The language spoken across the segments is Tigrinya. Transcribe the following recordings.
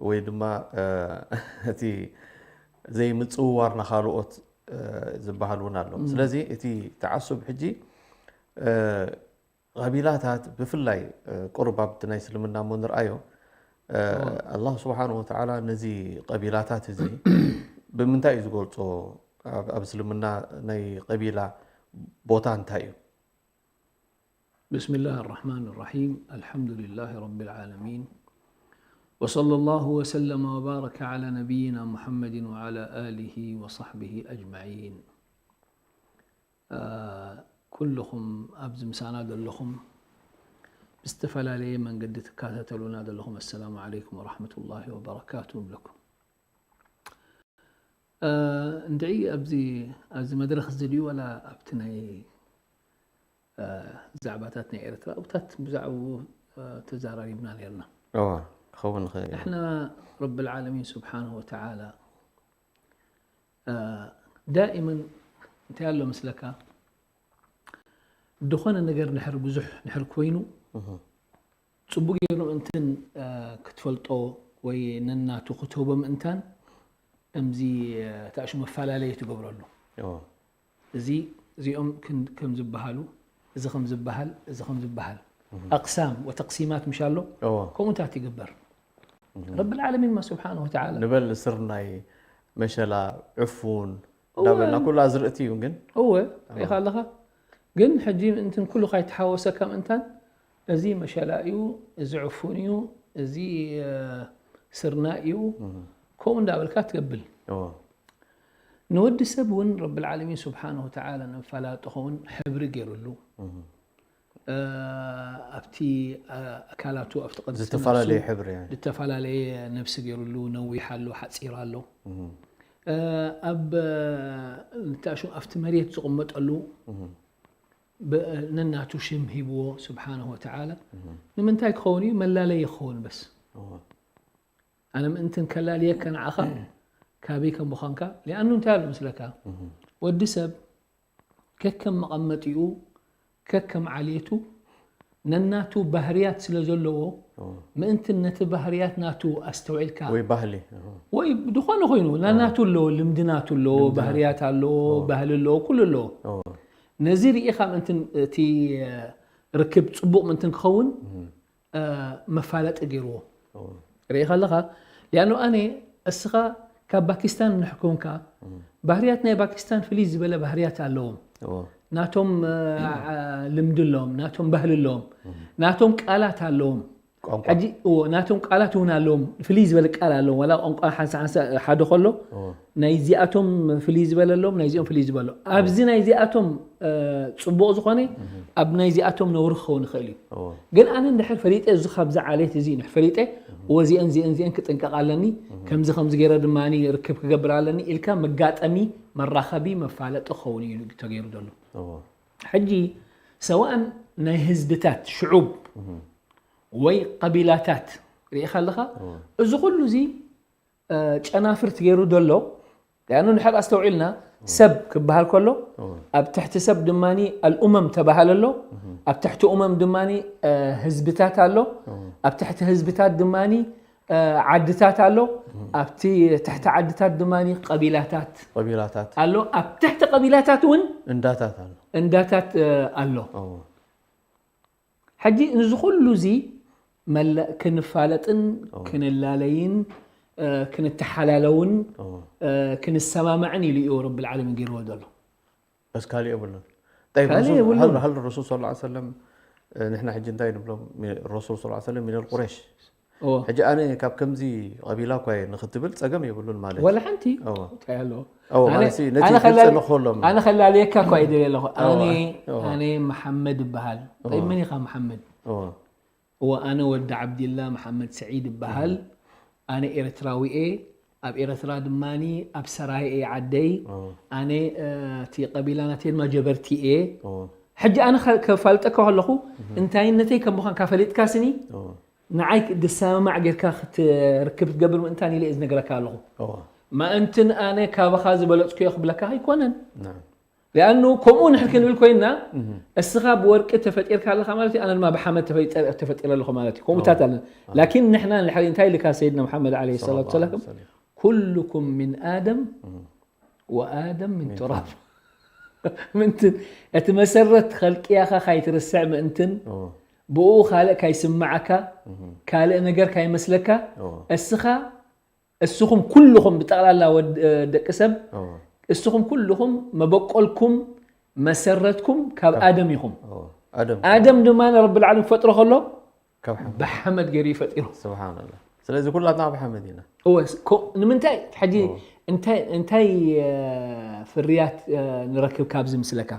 ወይ ድማ እቲ ዘይምጽውዋር ንኻልኦት ዝበሃል እውን ኣሎ። ስለዚ እቲ ተዓሱብ ሕጂ ቀቢላታት ብፍላይ ቁሩብ ኣብቲ ናይ እስልምና እሞ ንርኣዮ። ኣላህ ስብሓን ወተዓላ ነዚ ቀቢላታት እዚ ብምንታይ እዩ ዝገልጾ? ኣብ እስልምና ናይ ቀቢላ ቦታ እንታይ እዩ? بسم الله الرحمن الرحيم. الحمد لله رب العالمين. وصلى الله وسلم وبارك على نبينا محمد وعلى آله وصحبه أجمعين. ኩልኹም ኣብዚ ምሳና ዘለኹም ብዝተፈላለየ መንገዲ ትከታተሉና ዘለኹም ኣሰላሙ ዓለይኩም ወራሕመቱላሂ ወበረካቱ እብለኩም። እንድዒ ኣብዚ ኣብዚ መድረኽ እዚ ድዩ ዋላ ኣብቲ ናይ ዛዕባታት ናይ ኤርትራ ኣብታት ብዛዕባኡ ተዛራሪብና ነርና። ክኸውን ይኽእል። ንሕና ረብ ልዓለሚን ስብሓንሁ ወተዓላ ዳኢመን እንታይ ኣሎ ምስለካ ዝኾነ ነገር ድሕር ብዙሕ ድሕር ኮይኑ ፅቡቅ ገይሩ ምእንትን ክትፈልጦ ወይ ነናቱ ክትህቦ ምእንታን ከምዚ ተኣሹ መፈላለየ ትገብረሉ። እዚ እዚኦም ከም ዝበሃሉ፣ እዚ ከም ዝበሃል፣ እዚ ከም ዝበሃል ኣቅሳም ወተቅሲማት ምሽ ኣሎ። ከምኡታት ይግበር። ረብ ልዓለሚን ማ ስብሓን ወተዓላ ንበል ስርናይ፣ መሸላ፣ ዕፉን እንዳበልና ኩሉ ኣዝርእቲ እዩ። ግን እወ ሪኢኻ ኣለኻ። ግን ሕጂ ምእንትን ኩሉ ካይተሓወሰካ ምእንታን እዚ መሸላ እዩ፣ እዚ ዕፉን እዩ፣ እዚ ስርናይ እዩ፣ ከምኡ እንዳበልካ ትብል። ንወዲ ሰብ እውን ረብ ልዓለሚን ስብሓን ወተዓላ ንመፋላጢ ኸውን ሕብሪ ገይሩሉ ኣብቲ ኣካላቱ ኣብቲ ቅርፂ ዝተፈላለየ ሕብሪ ዝተፈላለየ ነብሲ ገይሩሉ፣ ነዊሕ ኣሎ፣ ሓፂር ኣሎ። ኣብ ንታሹ ኣብቲ መሬት ዝቕመጠሉ ነናቱ ሽም ሂብዎ ስብሓንሁ ወተዓላ። ንምንታይ ክኸውን እዩ? መላለየ ክኸውን በስ። ኣነ ምእንትን ከላልየካ ንዓኻ ካበይ ከም ምዃንካ። ሊኣኑ እንታይ ኣሎ ምስለካ? ወዲ ሰብ ከከም መቐመጢኡ፣ ከከም ዓሌቱ፣ ነናቱ ባህርያት ስለ ዘለዎ፣ ምእንትን ነቲ ባህርያት ናቱ ኣስተውዒልካ፣ ወይ ባህሊ ወይ ዝኾነ ኮይኑ፣ ናናቱ ኣለዎ፣ ልምዲ ናቱ ኣለዎ፣ ባህርያት ኣለዎ፣ ባህሊ ኣለዎ፣ ኩሉ ኣለዎ። ነዚ ርኢኻ ምእንትን እቲ ርክብ ጽቡቕ ምእንትን ክኸውን መፋለጢ ገይርዎ። ርኢኻ ኣለኻ? ሊኣኑ ኣነ እስኻ ካብ ፓኪስታን ንሕኮንካ ባህርያት ናይ ፓኪስታን ፍልይ ዝበለ ባህርያት ኣለዎም። ናቶም ልምዲ ኣለዎም፣ ናቶም ባህሊ ኣለዎም፣ ናቶም ቃላት ኣለዎም። ሕጂ ናቶም ቃላት እውን ኣለዎም፣ ፍልይ ዝበለ ቃል ኣለዎም። ዋላ ቋንቋ ሓንሳ ሓንሳ ሓደ ከሎ ናይዚኣቶም ፍልይ ዝበለ ኣለዎም፣ ናይዚኦም ፍልይ ዝበለ። ኣብዚ ናይዚኣቶም ፅቡቕ ዝኾነ ኣብ ናይዚኣቶም ነውሪ ክኸውን ይኽእል እዩ። ግን ኣነ እንድሕር ፈሊጠ እዚ ካብዚ ዓሌት እዚ እንድሕር ፈሊጠ ወዚአን ዚአን ዚአን ክጥንቀቕ ኣለኒ፣ ከምዚ ከምዚ ገይረ ድማ ርክብ ክገብር ኣለኒ ኢልካ መጋጠሚ መራኸቢ መፋለጢ ክኸውን እዩ ተገይሩ ዘሎ። ሕጂ ሰዋእን ናይ ህዝብታት ሽዑብ ወይ ቀቢላታት ርኢኻ ኣለኻ። እዚ ኩሉ እዚ ጨናፍርት ገይሩ ዘሎ። ሊኣኑ ንድሕር ኣስተውዒልና ሰብ ክበሃል ከሎ ኣብ ትሕቲ ሰብ ድማ ኣልኡመም ተባሃል ኣሎ፣ ኣብ ትሕቲ ኡመም ድማ ህዝብታት ኣሎ፣ ኣብ ትሕቲ ህዝብታት ድማ ዓድታት ኣሎ፣ ኣብቲ ትሕቲ ዓድታት ድማ ቀቢላታት ቀቢላታት ኣሎ፣ ኣብ ትሕቲ ቀቢላታት እውን እንዳታት ኣሎ። እንዳታት ኣሎ። ሕጂ ንዚ ኩሉ እዚ ክንፋለጥን ክንላለይን ክንተሓላለውን ክንሰማማዕን ኢሉ እዩ ረብል ዓለሚን ገይርዎ ዘሎ። በስ ካልእ የብሉን። طيب ካሊእ የብሉን። هل الرسول صلى الله عليه وسلم ንሕና ሕጂ እንታይ ንብሎም الرسول صلى الله عليه وسلم من القريش እወ። ሕጂ ኣነ ካብ ከምዚ ቀቢላ እኳ እየ ንክትብል ጸገም የብሉን ማለት እዩ። ወላ ሓንቲ እወ። እንታይ ኣለዎ? እወ፣ ኣነ- ማለት እዩ፣ ነቲ ኣነ ግልጺ ከላሊ- ንኽህሎም። ኣነ ከላልየካ እኳ ይደልየ ኣለኹ። እወ፣ ኣነ እወ። ኣነ መሓመድ ይበሃል። እወ። መን ኢኻ መሓመድ? እወ። እወ ኣነ ወዲ ዓብዲላ መሓመድ ስዒድ ይበሃል። ኣነ ኤርትራዊ እየ። ኣብ ኤርትራ ድማ ኣብ ሰራየ እየ ዓደይ። እወ። ኣነ እቲ ቀቢላ ናተይ ድማ ጀበርቲ እየ። እወ። ሕጂ ኣነ ከፋልጠካ ከለኹ እንታይነተይ ከም ምዃንካ ፈሊጥካ ስኒ ንዓይ ድሰማማዕ ጌርካ ክትርክብ ክትገብር ምእንታን ኢለ እየ ዝነግረካ ኣለኹ። ምእንትን ኣነ ካባኻ ዝበለፅኩዮ ክብለካ ኣይኮነን። ሊኣኑ ከምኡ ንሕር ክንብል ኮይንና፣ እስኻ ብወርቂ ተፈጢርካ ኣለኻ ማለት እዩ፣ ኣነ ድማ ብሓመድ ተፈጢረ ኣለኹ ማለት እዩ። ከምኡታት ኣለና። ላኪን ንሕና ንድሕሪ እንታይ ኢልካ ሰይድና ሙሓመድ ዓለይሂ ሰላቱ ወሰላም፣ ኩልኩም ሚን ኣደም ወኣደም ሚን ቱራብ። ምንትን እቲ መሰረት ኸልቅያኻ ካይትርስዕ ምእንትን፣ ብኡ ካልእ ካይስምዓካ፣ ካልእ ነገር ካይመስለካ፣ እስኻ እስኹም ኩልኹም ብጠቕላላ ወድ- ደቂ ሰብ፣ እስኹም ኩልኹም መበቆልኩም መሰረትኩም ካብ ኣደም ኢኹም። ኣደም ኣደም ድማ ንረብል ዓለም ክፈጥሮ ከሎ ካብ ሓመድ። ብሓመድ ገይሩ ይፈጢሩ። ስብሓንላ። ስለዚ ኩላትና ካብ ሓመድ ኢና። እወ፣ ስ- ኮ- ንምንታይ ሕጂ እንታይ እንታይ እ፣ ፍርያት እ፣ ንረክብ ካብዚ ምስለካ?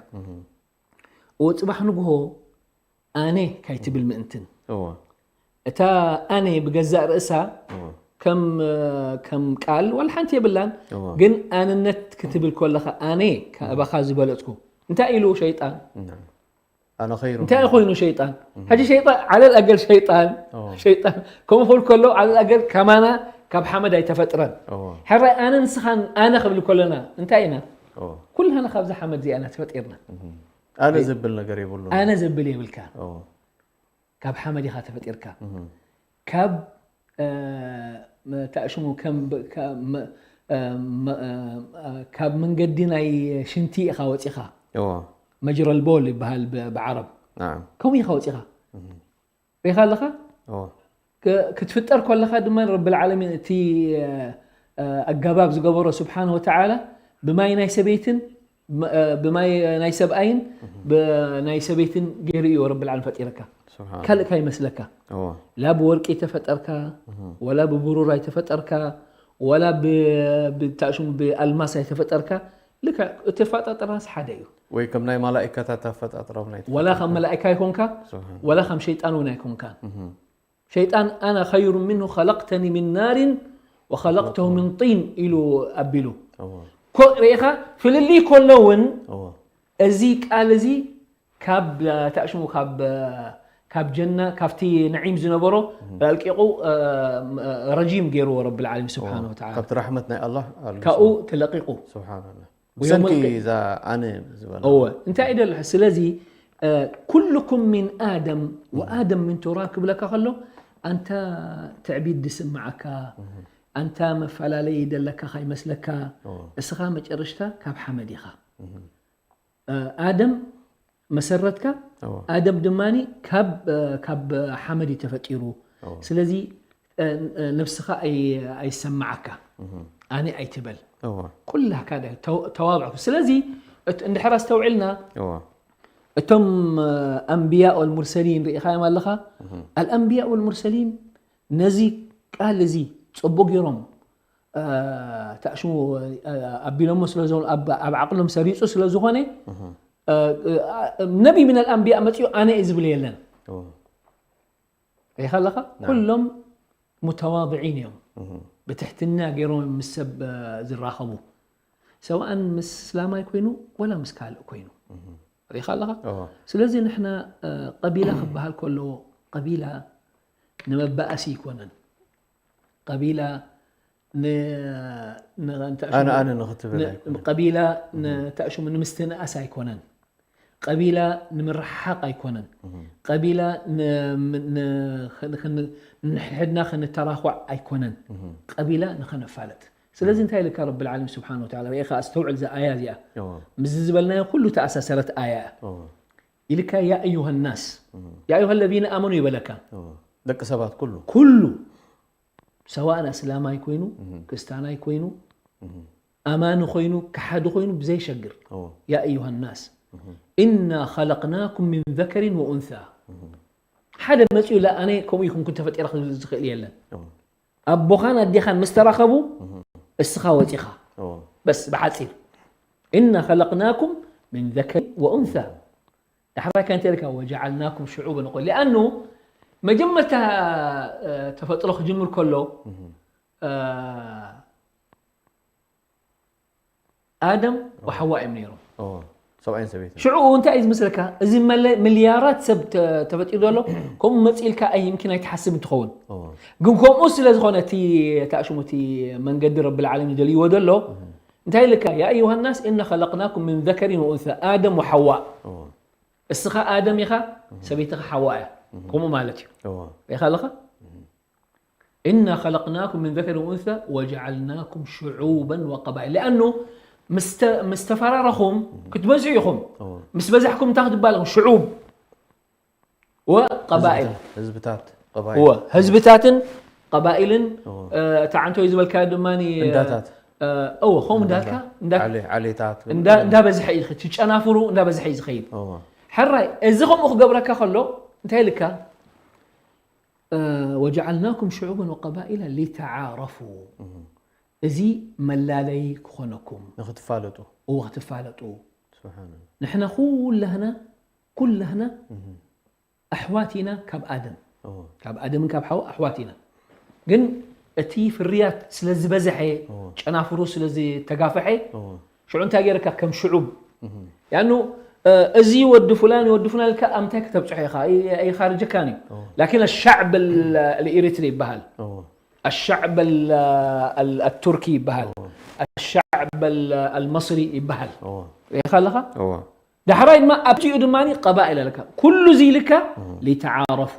እወ፣ ጽባሕ ንግሆ ኣነ ካይትብል ምእንትን። እወ። እታ ኣነ ብገዛእ ርእሳ እወ። ከም እ፣ ከም ቃል ዋላ ሓንቲ የብላን። እወ። ግን ኣንነት ክትብል ከለኻ ኣነ ካባኻ ዝበለጽኩ እንታይ ኢሉ ሸይጣን? ናም። ኣነ ኸይሩ እንታይ ኮይኑ ሸይጣን? ሕጂ ሸይጣን ዓለል ኣገል ሸይጣን እወ። ሸይጣን ከምኡ ክብል ከሎ ዓለል ኣገል ከማና ካብ ሓመድ ኣይተፈጥረን። እወ። ሕራይ ኣነ ንስኻን ኣነ ክብል ከለና እንታይ ኢና? እወ። ኩላና ካብዛ ሓመድ እዚኣ ኢና ተፈጢርና። ኣነ ዘብል ነገር የብሉን። ኣነ ዘብል የብልካ። እወ። ካብ ሓመድ ኢኻ ተፈጢርካ። ካብ እ፣ መ- ታእሽሙ ከም ብ- ከ- መ- እ፣ መ- እ፣ እ፣ ካብ መንገዲ ናይ ሽንቲ ኢኻ ወፂኻ። እወ። መጅረል ቦል ይበሃል ብ- ብዓረብ። ናም። ከምኡ ኢኻ ወፂኻ። ሪኻ ኣለኻ? እወ። ክ- ክትፍጠር ከለኻ ድማ ረብል ዓለሚን እቲ እ፣ እ፣ ኣገባብ ዝገበሮ ስብሓን ወተዓላ ብማይ ናይ ሰበይትን ብ- እ፣ ብማይ ናይ ሰብኣይን ብናይ ሰበይትን ገይሩ እዩ ረብል ዓለሚን ፈጢረካ። ስብሓን። ካልእ ካይመስለካ። እወ። ላ ብወርቂ ተፈጠርካ፣ ወላ ብብሩር ኣይተፈጠርካ፣ ወላ ብ- ብታእሽሙ ብኣልማስ ኣይተፈጠርካ። ልክዕ እቲ ኣፈጣጥራስ ሓደ እዩ። ወይ ከም ናይ መላኢካታት ኣፈጣጥራም ናይ ወላ ከም መላእካ ኣይኮንካ፣ ስብሓን። ወላ ከም ሸይጣን እውን ኣይኮንካን። ሸይጣን ኣና ኸይሩ ምንሁ ኸለቅተኒ ምን ናሪን ወኸለቅተሁ ምን ጢን ኢሉ ኣቢሉ። እወ። ኮ- ርኢኻ ፍልልይ ከሎ እውን እወ። እዚ ቃል እዚ ካብ ታእሽሙ ካብ ካብ ጀና ካብቲ ነዒም ዝነበሮ ኣልቂቑ እ፣ ረጂም ገይርዎ ረብል ዓለሚን ስብሓን ወተዓላ። ካብቲ ራሕመት ናይ ኣላህ ኣልጊሱ። ካብኡ ተለቂቑ። ስብሓንላ። ወየውመል ብሰንኪ ቅያ- እዛ ኣነ ዝበላ። እወ፣ እንታይ እዩ ደሎ? ስለዚ እ፣ ኩልኩም ሚን ኣደም ወኣደም ሚን ቱራብ ክብለካ ከሎ ኣንታ ትዕቢት ዝስምዓካ፣ ኣንታ መፈላለይ ደለካ ካይመስለካ፣ እወ። እስኻ መጨረሽታ ካብ ሓመድ ኢኻ። እ፣ ኣደም መሰረትካ፣ እወ። ኣደም ድማ ካብ እ፣ ካብ ሓመድ እዩ ተፈጢሩ። እወ። ስለዚ እ፣ እ፣ ነብስኻ ኣይ- ኣይሰማዓካ። ኣነ ኣይትበል። እወ። ኩላካ ደ- ተው- ተዋብዕ። ስለዚ እት- እንድሕር ኣስተውዒልና እወ። እቶም እ፣ ኣንብያ ወልሙርሰሊን ርኢኻዮም ኣለኻ። ኣልኣንብያ ወልሙርሰሊን ነዚ ቃል እዚ ጽቡቅ ገይሮም እ፣ ታእሽሙ እ፣ ኣቢሎሞ ስለ ዝኾኑ ኣብ ኣብ ዓቅሎም ሰሪጹ ስለ ዝኾነ እ፣ እ፣ ነቢ ምን ኣልኣንብያ መጺኡ ኣነ እየ ዝብል የለን። እወ። ሪኢኻ ኣለኻ? ናም። ኩሎም ሙተዋድዒን እዮም። ብትሕትና ገይሮም ምስ ሰብ እ፣ ዝራኸቡ፣ ሰዋእን ምስ እስላማይ ኮይኑ ወላ ምስ ካልእ ኮይኑ። ሪኢኻ ኣለኻ? እወ። ስለዚ ንሕና እ፣ ቀቢላ ክበሃል ከሎ ቀቢላ ንመባእሲ ኣይኮነን። ቀቢላ ን- ን- ንተእሽሙ- ኣነ- ኣነ ንኽትብል ን- ኣይኮነን። ቀቢላ ንተእሽሙ ንምስትንኣስ ኣይኮነን። ቀቢላ ንምርሓቕ ኣይኮነን። ቀቢላ ን- ን- ን- ንሕድሕድና ክንተራኳዕ ኣይኮነን። ቀቢላ ንኸነፋለጥ። ስለዚ እንታይ ኢልካ ረብል ዓለሚን ስብሓን ወተዓላ ርኢኻ ኣስተውዕል እዛ ኣያ እዚኣ። እወ። ምስዚ ዝበልናዮ ኩሉ ተኣሳሰረት ኣያ እያ። እወ። ኢልካ ያ ኣዩሃ ናስ፣ ያ ኣዩሃ ለዚነ ኣመኑ ይበለካ። እወ። ደቂ ሰባት ኩሉ። ኩሉ ሰዋእን ኣስላማይ ኮይኑ ክስታናይ ኮይኑ ኣማኒ ኮይኑ ከሓዲ ኮይኑ ብዘይሸግር እወ። ያ ኣዩሃ ናስ እና ኸለቅናኩም ምን ዘከሪን ወኡንሳ። ሓደ መፅኡ ላ ኣነ ከምኡ ይኹንኩ ተፈጢረ ክብል ዝኽእል የለን። እወ። ኣቦኻን ኣዴኻን ምስ ተራኸቡ እስኻ ወፂኻ። እወ። በስ ብሓፂር እና ኸለቅናኩም ምን ዘከሪን ወኡንሳ ዳሕራይ ከ እንታይ ኢልካ ወጀዓልናኩም ሽዑበን ወቀ- ሊኣኑ መጀመርታ እ፣ ተፈጥሮ ክጅምር ከሎ እ፣ ኣደም ወሓዋ እዮም ነይሮም። እወ፣ ሰብኣይን ሰበይትን። ሽዑ እንታይ እዩ ዝመስለካ? እዚ መለ- ሚልያራት ሰብ ተ- ተፈጢሩ ዘሎ ከምኡ መፂእልካ ኣይምኪን ኣይትሓስብ እንትኸውን እወ። ግን ከምኡ ስለ ዝኾነ እቲ ታእሽሙ እቲ መንገዲ ረብል ዓለሚን ደልይዎ ዘሎ እንታይ ኢልካ? يا أيها الناس إنا خلقناكم من ذكر وأنثى، آدم وحواء። እዎ እስኻ ኣደም ኢኻ፣ ሰበይትኻ ሓዋ እያ። ከምኡ ማለት እዩ። እዎ ሪኢኻ ኣለኻ? إنا خلقناكم من ذكر وأنثى وجعلناكم شعوبا وقبائل. لأنه مست... مستفراركم ክትበዝሑ ኢኹም። እዎ ምስ በዛሕኩም እንታይ ክትበሃል ኢኹም? شعوب وقبائل. ህዝብታት እዎ ቀባይል ህዝብታትን ቀባኢልን እዎ እ፣ እታ ዓንቶይ ዝበልካዮ ድማ እንዳታት እዎ ከምኡ እንዳልካ እንዳ- ዓሌ- ዓሌታት እንዳ- እንዳበዝሐ እዩ ዝኸይድ። እቲ ጨናፍሩ እንዳበዝሐ እዩ ዝኸይድ። እዎ ሕራይ እዚ ከምኡ ክገብረካ ከሎ እንታይ ኢልካ? እ፣ وجعلناكم شعوبا وقبائل لتعارفوا። እዚ መላለይ ክኾነኩም ንክትፋለጡ እዎ ክትፋለጡ። ስብሓንላ ንሕና ኩላህና ኩላህና ኣሕዋት ኢና ካብ ኣደም እዎ ካብ ኣደምን ካብ ሓዋ ኣሕዋት ኢና። ግን እቲ ፍርያት ስለ ዝበዝሐ እዎ ጨናፍሩ ስለ ዝተጋፍሐ እዎ ሽዑ እንታይ ገይርካ ከም ሽዑብ እህ ያኑ እዚ ወዲ ፍላን ወዲ ፍላን ኢልካ ኣብ ምንታይ ከተብፅሖ ኢኻ? ኣይኻርጀካን እዩ። እዎ ላኪን ሻዕብ ልኢሪትሪ ይበሃል፣ እዎ ሻዕብ ኣቱርኪ ይበሃል፣ ሻዕብ ኣልመስሪ ይበሃል። እዎ ርኢኻ ኣለኻ? እዎ ዳሕራይ ድማ ኣብቲኡ ድማ ቀባኢል ኣለካ። ኩሉ እዚ ኢልካ ሊተዓረፉ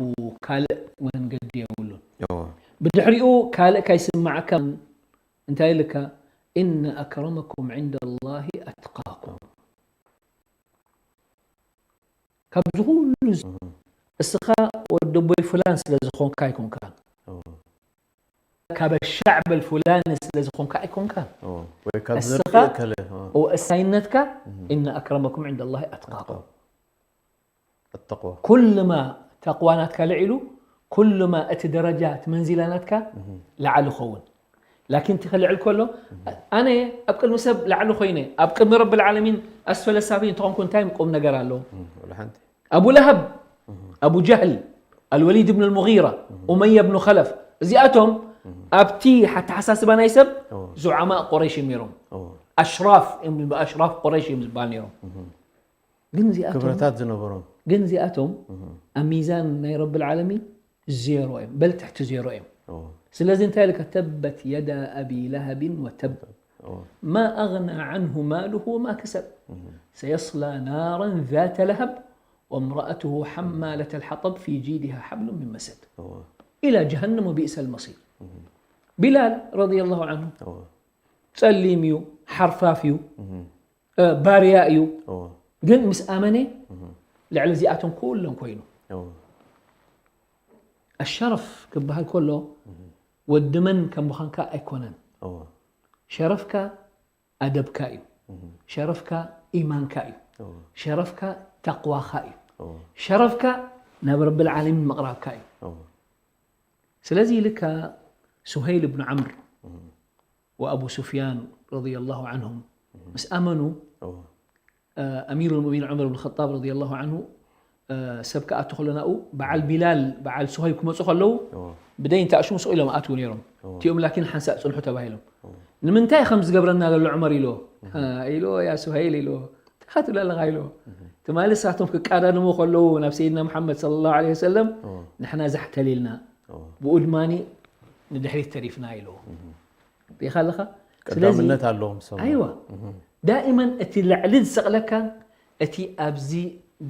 ካልእ መንገዲ የብሉን። እዎ ብድሕሪኡ ካልእ ካይስማዓካ እንታይ ኢልካ? إن أكرمكم عند الله أتقاكم። ካብዚ ኩሉ እዚ እስኻ ወዲ ኣቦይ ፍላን ስለ ዝኾንካ ኣይኮንካን፣ እዎ ካብ ሻዕብ ኣልፉላኒ ስለ ዝኾንካ ኣይኮንካን። እዎ ወይ ካብ እስኻ ዘርኢ ከለ እዎ ወእሳይነትካ إن أكرمكم عند الله أتقاكم። التقوى ኩልማ ተቕዋ ናትካ ልዒሉ ኩልማ እቲ ደረጃ እቲ መንዚላ ናትካ ላዕሊ ኸውን። ላኪን እቲ ክልዕል ከሎ ኣነ ኣብ ቅድሚ ሰብ ላዕሊ ኮይነ ኣብ ቅድሚ ረቢ ልዓለሚን ኣስፈለ ሳፊሊን እንተኾንኩ እንታይ ቁም ነገር ኣለዎ? እም፣ ወላ ሓንቲ ኣቡ ለሀብ፣ ኣቡ ጀህል፣ ኣልወሊድ ብን ልሙጊራ፣ ኡመያ ብን ኸለፍ እዚኣቶም ኣብቲ ኣተሓሳስባ ናይ ሰብ እዎ ዙዓማ ቁረይሽ እዮም ነይሮም። እዎ ኣሽራፍ እዮም፣ ኣሽራፍ ቁረይሽ እዮም ዝበሃል ነይሮም። ግን እዚኣቶም ክብረታት ዝነበሮም ግን እዚኣቶም ኣብ ሚዛን ናይ ረቢ ልዓለሚን ዜሮ እዮም፣ በል ትሕቲ ዜሮ እዮም። እዎ ስለዚ እንታይ ኢልካ? ተበት የዳ ኣቢ ለሀብን ወተብ እዎ ما أغنى عنه ماله وما كسب سيصلى نارا ذات لهب وامرأته حمالة الحطب في جيدها حبل من مسد እዎ إلى جهنم وبئس المصير. ቢላል ረዲየላሁ ዐንሁ እዎ ጸሊም እዩ፣ ሓርፋፍ እዩ፣ እህ እ፣ ባርያ እዩ። እዎ ግን ምስ ኣመነ ልዕሊ እዚኣቶም ኩሎም ኮይኑ። እዎ ኣሸረፍ ክበሃል ከሎ ወዲ መን ከም ምዃንካ ኣይኮነን። እዎ ሸረፍካ ኣደብካ እዩ። ሸረፍካ ኢማንካ እዩ። እዎ ሸረፍካ ተቕዋኻ እዩ። እዎ ሸረፍካ ናብ ረብል ዓለሚን ምቕራብካ እዩ። እዎ ስለዚ ኢልካ ሱሀይል ብን ዓምር ወኣቡ ሱፍያን ረዲየላሁ ዓንሁም ምስ ኣመኑ እዎ ኣሚሩ ልሙእሚኒን ዑመር ብን ኸጣብ ረዲየላሁ ዓንሁ ሰብ ክኣቱ ከሎ ናብኡ በዓል ቢላል በዓል ሱሀይብ ክመፁ ከለዉ እዎ ብደይን ተኣሽሙ ስቕ ኢሎም ኣትዉ ነይሮም። እዎ እቲኦም ላኪን ሓንሳእ ፅንሑ ተባሂሎም ንምንታይ ከም ዝገብረና ዘሎ ዑመር ኢልዎ ኢልዎ ያ ሱሀይል ኢልዎ እንታይ ትብል ኣለኻ ኢልዎ ትማሊ ንሳቶም ክቃዳድሙ ከለዉ ናብ ሰይድና መሓመድ ሰለላሁ ዐለይሂ ወሰለም እዎ ንሕና ዛሕተል ኢልና እዎ ብኡ ድማ ንድሕሪት ተሪፍና ኢልዎ ርኢኻ ኣለኻ። ስለዚ ቀዳምነት ኣለዎም ሰብ ኣይዋ ዳኢመን እቲ ልዕሊ ዝሰቕለካ እቲ ኣብዚ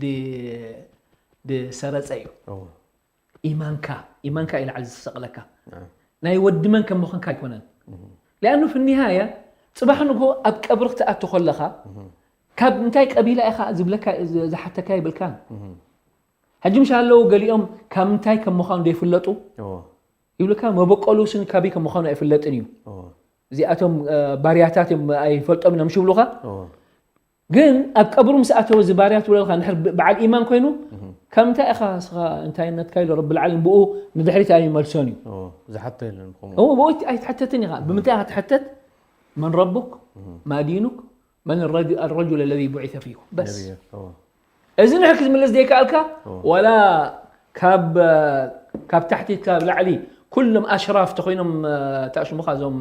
ድ- ድሰረፀ እዩ። እዎ ኢማንካ ኢማንካ እዩ ላዕሊ ዝሰቕለካ። ናም ናይ ወዲ መን ከም ምዃንካ ኣይኮነን። ሊኣኑ ፊ ኒሃያ ፅባሕ ንግሆ ኣብ ቀብሪ ክትኣቱ ከለኻ ካብ እንታይ ቀቢላ ኢኻ ዝብለካ ዝሓተካ ይብልካን። ሕጂ ምሽ ኣለዉ ገሊኦም ካብ ምንታይ ከም ምዃኑ ዘይፍለጡ እዎ ይብልካ። መበቆሉ ስን ካበይ ከም ምዃኑ ኣይፍለጥን እዩ። እዎ እዚኣቶም ባርያታት እዮም ኣይፈልጦም ኢና ምሽ ይብሉኻ። እዎ ግን ኣብ ቀብሩ ምስ ኣተወ እዚ ባርያ ትብለልካ እንድሕር በዓል ኢማን ኮይኑ ካብ ምንታይ ኢኻ እስኻ እንታይነትካ ኢሉ ረቢ ልዓለሚን ብኡ ንድሕሪት ኣይመልሶን እዩ። እዎ ዝሓቶ የለን ከምኡ እዎ ብኡ ኣይትሕተትን ኢኻ። ብምንታይ ኢኻ ትሕተት? መን ረቡክ ማ ዲኑክ መን ረጁ ለዚ ቡዒተ ፊኩም በስ ነቢዩ እዎ እዚ ንሕር ክትምልስ ዘይከኣልካ እዎ። ዋላ ካብ ካብ ታሕቲ ካብ ላዕሊ ኩሎም ኣሽራፍ ተኮይኖም ተኣሽሙኻ እዞም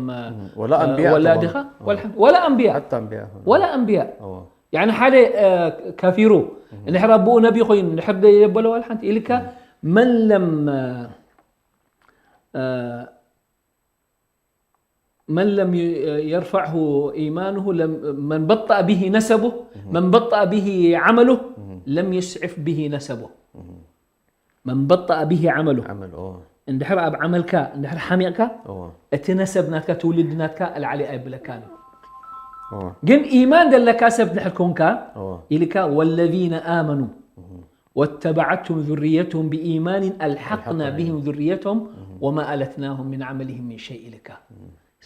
ወላ ኣንቢያ ወላድኻ ተኾኑ። ወላ ሓንቲ- ወላ ኣንቢያ ሓታ ኣንቢያ ወላ ኣንቢያ እዎ ያኒ ሓደ ከፊሩ እንድሕር ኣቦኡ ነቢ ኮይኑ እንድሕር የበሎ ዋላ ሓንቲ ኢልካ መን ለም من لم ي- يرفعه إيمانه لم من بطأ به نسبه من بطأ به عمله لم يسعف به نسبه من بطأ به عمله ዓመል ኦ እንድሕር ኣብ ዓመልካ እንድሕር ሓሚቕካ ኦ እቲ ነሰብ ናትካ ትውልዲ ናትካ ኣልዓሊ ኣይብለካን እዩ ኦ ግን ኢማን ዘለካ ሰብ ድሕር ኮንካ ኦ ኢልካ والذين آمنوا واتبعتهم ذريتهم بإيمان ألحقنا بهم ذريتهم وما ألتناهم من عملهم من شيء ኢልካ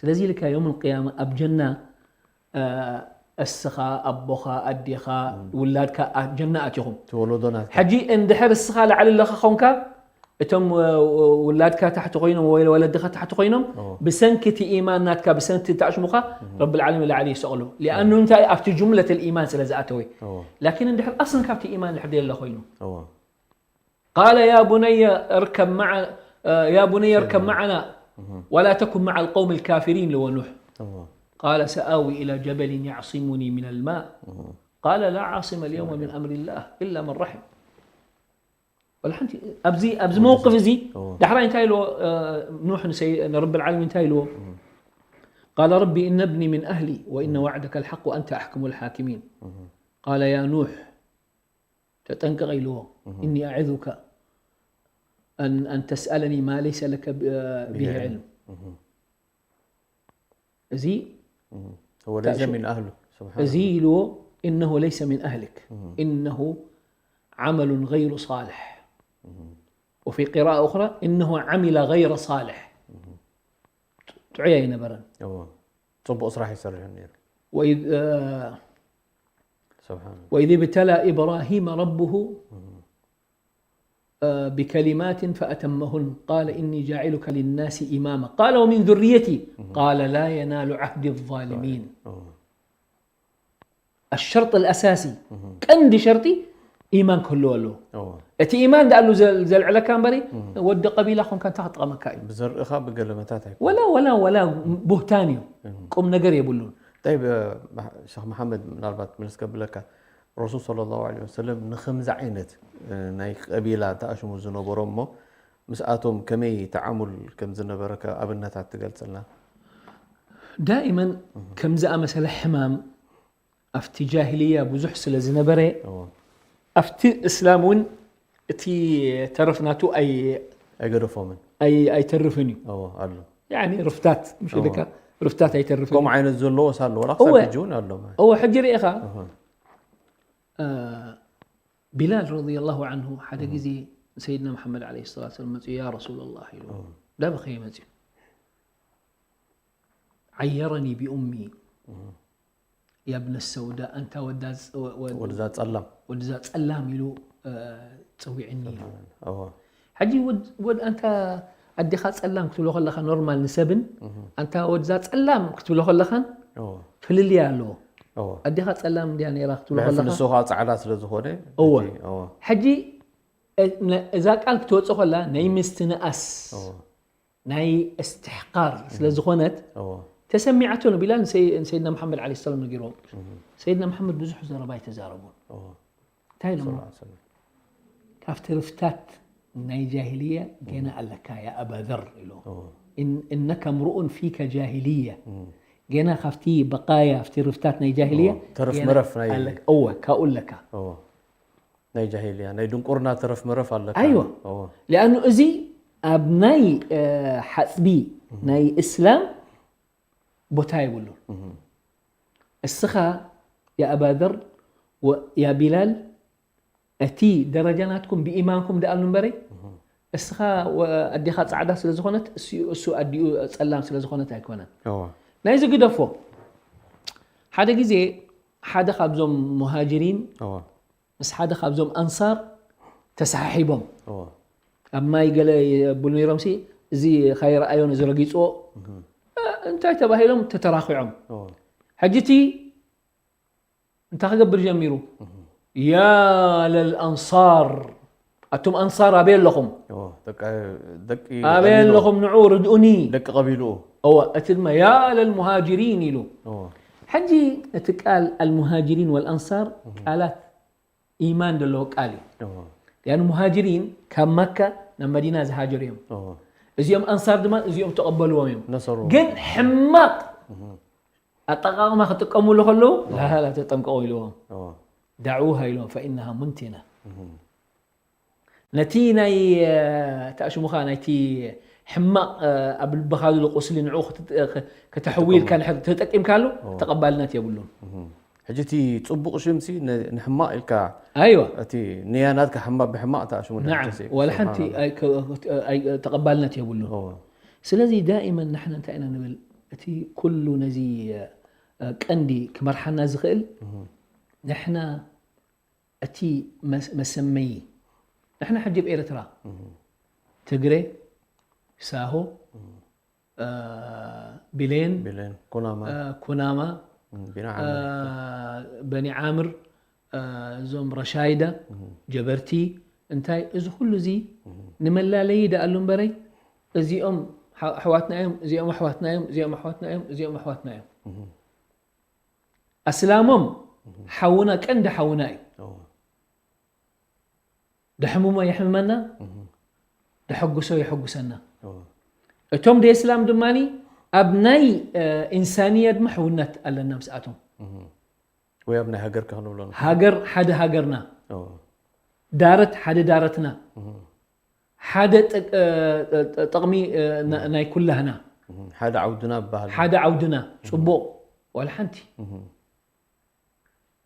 ስለዚ ኢልካ يوم القيامة ኣብ ጀና እ፣ እስኻ ኣቦኻ ኣዴኻ ውላድካ ኣ- ጀና ኣቲኹም ትወለዶ ናትካ ሕጂ እንድሕር እስኻ ላዕሊ ኣለኻ ኾንካ እቶም እ፣ ውላድካ ታሕቲ ኮይኖም ወይ ወለድኻ ታሕቲ ኮይኖም ኦ። ብሰንኪ እቲ ኢማን ናትካ ብሰንኪ እቲ ኣሽሙኻ ረብ ዓለሚን ላዕሊ ይሰቕሉ ሊኣኑ እንታይ ኣብቲ ጅምለት ኢማን ስለ ዝኣተወ ኦ ላኪን እንድሕር ኣስን ካብቲ ኢማን ድሕር ደየለ ኮይኑ ኦ قال يا بني اركب مع يا بني اركب معنا ولا تكن مع القوم الكافرين ኢልዎ ኑሕ ኦ قال سآوي إلى جبل يعصمني من الماء قال لا عاصم اليوم من أمر الله إلا من رحم ወላ ሓንቲ ኣብዚ ኣብዚ መውቅፍ እዚ ኦ ዳሕራይ እንታይ ኢልዎ እ፣ ኑሕ ንሰይ- ንረቢ ዓለሚን እንታይ ኢልዎ قال رب إن ابني من أهلي وإن وعدك الحق وأنت أحكم الحاكمين قال يا نوح ተጠንቀቕ ኢልዎ إني أعظك أن أن تسألني ما ليس لك ب- به علم እዚ هو ليس من أهله سبحانه እዚ ኢልዎ إنه ليس من أهلك إنه عمل غير صالح وفي قراءة أخرى إنه عمل غير صالح ጥዑይ ኣይነበረን ኦ ጽቡቕ ስራሕ ይሰርሕ ነይሩ وإذ آه، سبحان الله وإذ ابتلى إبراهيم ربه آه، بكلمات فأتمهن قال إني جاعلك للناس إماما قال ومن ذريتي قال لا ينال عهدي الظالمين ኦ الشرط الأساسي ቀንዲ ሸርጢ ኢማን ክህልዎ ኣለዎ ኦ እቲ ኢማን ዳኣሉ ዘል- ዘልዕለካ እምበሪ ወዲ ቀቢላ ኮንካ እንታይ ክጠቐመካ እዩ ብዘርእኻ ብገለመታት ኣይኮ ወላ ወላ ወላ ቡህታን እዩ ቁም ነገር የብሉን طيب ሸኽ መሓመድ ምናልባት ምልስ ከብለካ ረሱል صلى الله عليه وسلم ንኸምዚ ዓይነት እ፣ ናይ ቀቢላ ተኣሽሙ ዝነበሮም እሞ ምስኣቶም ከመይ ተዓሙል ከም ዝነበረ ከ ኣብነታት ትገልጽልና دائما ከምዚ ኣመሰለ ሕማም ኣብቲ ጃሂልያ ብዙሕ ስለ ዝነበረ ኦ ኣብቲ እስላም እውን እቲ ተረፍ ናቱ ኣይ- ኣይገደፎምን ኣይ- ኣይተርፍን እዩ ኦ ኣሎ ያኒ ርፍታት ምሽ ኢልካ ርፍታት ኣይተርፍን ከምኡ ዓይነት ዘለዎ ሳሎ ዋላ ክሳብ እወ። ሕጂ እውን ኣሎ ማለት እወ ሕጂ ርኢኻ እህ። እ፣ ቢላል ረዲየላሁ ዓንሁ ሓደ ግዜ ሰይድና መሓመድ ዓለይሂ ሰላቱ ወሰላም መፅኡ ያ ረሱለላህ ኢሉ ዳበኸየ መፅኡ ዓየረኒ ቢኡሚ ያብነ ሰውዳ ኣንታ ወዳ ወ- ወ- ወድዛ ጸላም ወድዛ ጸላም ኢሉ እ፣ ፀዊዕኒ እዎ ሕጂ ወድ- ወድ ኣንታ ኣዴኻ ጸላም ክትብሎ ከለኻ ኖርማል ንሰብን ኣንታ ወድዛ ጸላም ክትብሎ ከለኻን እዎ ፍልልያ ኣለዎ እዎ ኣዴኻ ጸላም እንድያ ነይራ ክትብሎ ብሕልፊ ከለኻ ንሱ ከዓ ጸዕዳ ስለ ዝኾነ እዎ። እቲ- እዎ ሕጂ እ፣ ነ- እዛ ቃል ክትወፅእ ከላ ናይ ምስትንኣስ እዎ ናይ እስትሕቃር ስለ ዝኾነት እዎ ተሰሚዓቶ ንቢላል ንሰይ- ንሰይድና መሓመድ ዓለ ሰላም ነጊርዎም ሰይድና መሓመድ ብዙሕ ዘረባ ኣይተዛረቡን እዎ እንታይ ኢሎሞ ሰለላሁ ዐለይሂ ወሰለም። ካብቲ ርፍታት ናይ ጃሂልያ ገና ኣለካ ያ ኣባ ዘር ኢሎ እዎ እነከ ምርኡን ፊከ ጃሂልያ ገና ካብቲ በቃያ ኣብቲ ርፍታት ናይ ጃሂልያ እዎ፣ ተረፍ ገና መረፍ ናይ ኣለካ። እወ ካብኡ ኣለካ እዎ ናይ ጃሂልያ ናይ ድንቁርና ተረፍ መረፍ ኣለካ ኣይወ እዎ ሊኣኑ እዚ ኣብ ናይ እ፣ ሓፅቢ ናይ እስላም ቦታ የብሉን እስኻ ያ ኣባ ዘር ወ- ያ ቢላል እቲ ደረጃ ናትኩም ብኢማንኩም ደኣሉ እምበረይ እስኻ ወ- ኣዴኻ ፃዕዳ ስለ ዝኾነት እሱ- እሱ ኣዲኡ ፀላም ስለ ዝኾነት ኣይኮነን እዎ ናይዚ ግደፎ ሓደ ግዜ ሓደ ካብዞም ሙሃጅሪን እዎ ምስ ሓደ ካብዞም ኣንሳር ተሰሓሒቦም እዎ ኣብ ማይ ገለ የብሉ ነይሮምሲ እዚ ካይረኣዮ ነዚ ረጊፅዎ እ፣ እንታይ ተባሂሎም ተተራኺዖም እዎ ሕጂ እቲ እንታይ ክገብር ጀሚሩ ያ ለልኣንሳር ኣቱም ኣንሳር ኣበይ ኣለኹም እዎ ደቂ ደቂ ኣበይ ቀቢሉ- ኣለኹም ንዑ ርድኡኒ ደቂ ቀቢልኡ እወ እቲ ድማ ያ ለልሙሃጅሪን ኢሉ እዎ ሕጂ እቲ ቃል ኣልሙሃጅሪን ወልኣንሳር ቃላት ኢማን ዘለዎ ቃል እዩ እዎ ያን ሙሃጅሪን ካብ መካ ናብ መዲና ዝሃጀሩ እዮም እዎ እዚኦም ኣንሳር ድማ እዚኦም ተቐበልዎም እዮም። ነሰሩ። ግን ሕማቕ ኣጠቓቕማ ክጥቀሙሉ ከለዉ ላላ ተጠንቀቑ ኢልዎም። ዳዑሃ ኢልዎም ፈኢነሃ ሙንቲና። ነቲ ናይ ተኣሽሙኻ ናይቲ ሕማቕ ኣብ ልብኻ ዘሎ ቁስሊ ንዑ ከተሕዊ ኢልካ ተጠቂምካሉ ተቐባልነት የብሉን። ሕጂ እቲ ጽቡቕ ሽምሲ ንሕማቕ ኢልካ ኣይዋ እቲ ንያ ናትካ ሕማቕ ብሕማቕ ተኣሽሙ ናዓም ወላ ሓንቲ ተቐባልነት የብሉን። ስለዚ ዳኢመን ንሕና እንታይ ኢና ንብል፣ እቲ ኩሉ ነዚ ቀንዲ ክመርሓና ዝኽእል ንሕና እቲ መሰመዪ ንሕና ሕጂ ኣብ ኤርትራ ትግሬ፣ ሳሆ፣ ቢሌን፣ ቢሌን፣ ኩናማ፣ ኩናማ፣ ቢና ዓምር፣ በኒ ዓምር፣ እዞም ረሻይዳ፣ ጀበርቲ፣ እንታይ እዚ ኩሉ እዚ ንመላለዪ ደኣሉ እምበረይ እዚኦም ኣሕዋትና እዮም፣ እዚኦም ኣሕዋትና እዮም፣ እዚኦም ኣሕዋትና እዮም፣ እዚኦም ኣሕዋትና እዮም። ኣስላሞም ሓውና ቀንዲ ሓውና እዩ። ደሕምሞ የሕምመና፣ ደሐጉሶ የሐጉሰና። እቶም ደይ እስላም ድማ ኣብ ናይ ኢንሳንያ ድማ ሕውነት ኣለና ምስኣቶም። ወይ ኣብ ናይ ሃገር ከክንብሎ ሃገር ሓደ ሃገርና፣ ዳረት ሓደ ዳረትና፣ ሓደ ጥቕሚ ናይ ኩላህና፣ ሓደ ዓውድና ብባህል ሓደ ዓውድና ፅቡቕ ዋላ ሓንቲ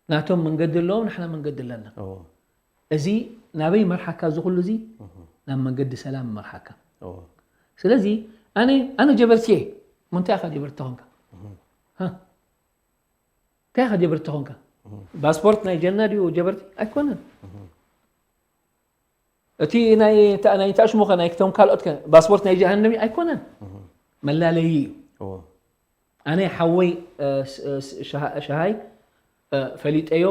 ናቶም መንገዲ ኣለዎም፣ ንሕና መንገዲ ኣለና። እዚ ናበይ መርሓካ? እዚ ኩሉ እዚ ናብ መንገዲ ሰላም መርሓካ። ስለዚ ኣነ ኣነ ጀበርቲ እየ። እንታይ ኢኻ ጀበርቲ ተኾንካ? እንታይ ኢኻ ጀበርቲ ተኾንካ? ባስፖርት ናይ ጀና ድዩ ጀበርቲ? ኣይኮነን። እቲ ናይ ናይ ታሽሙኸ ናይ ክቶም ካልኦት ከ ባስፖርት ናይ ጀሃነም ኣይኮነን። መላለይ እዩ። ኣነ ሓወይ ሸሃይ ፈሊጠዮ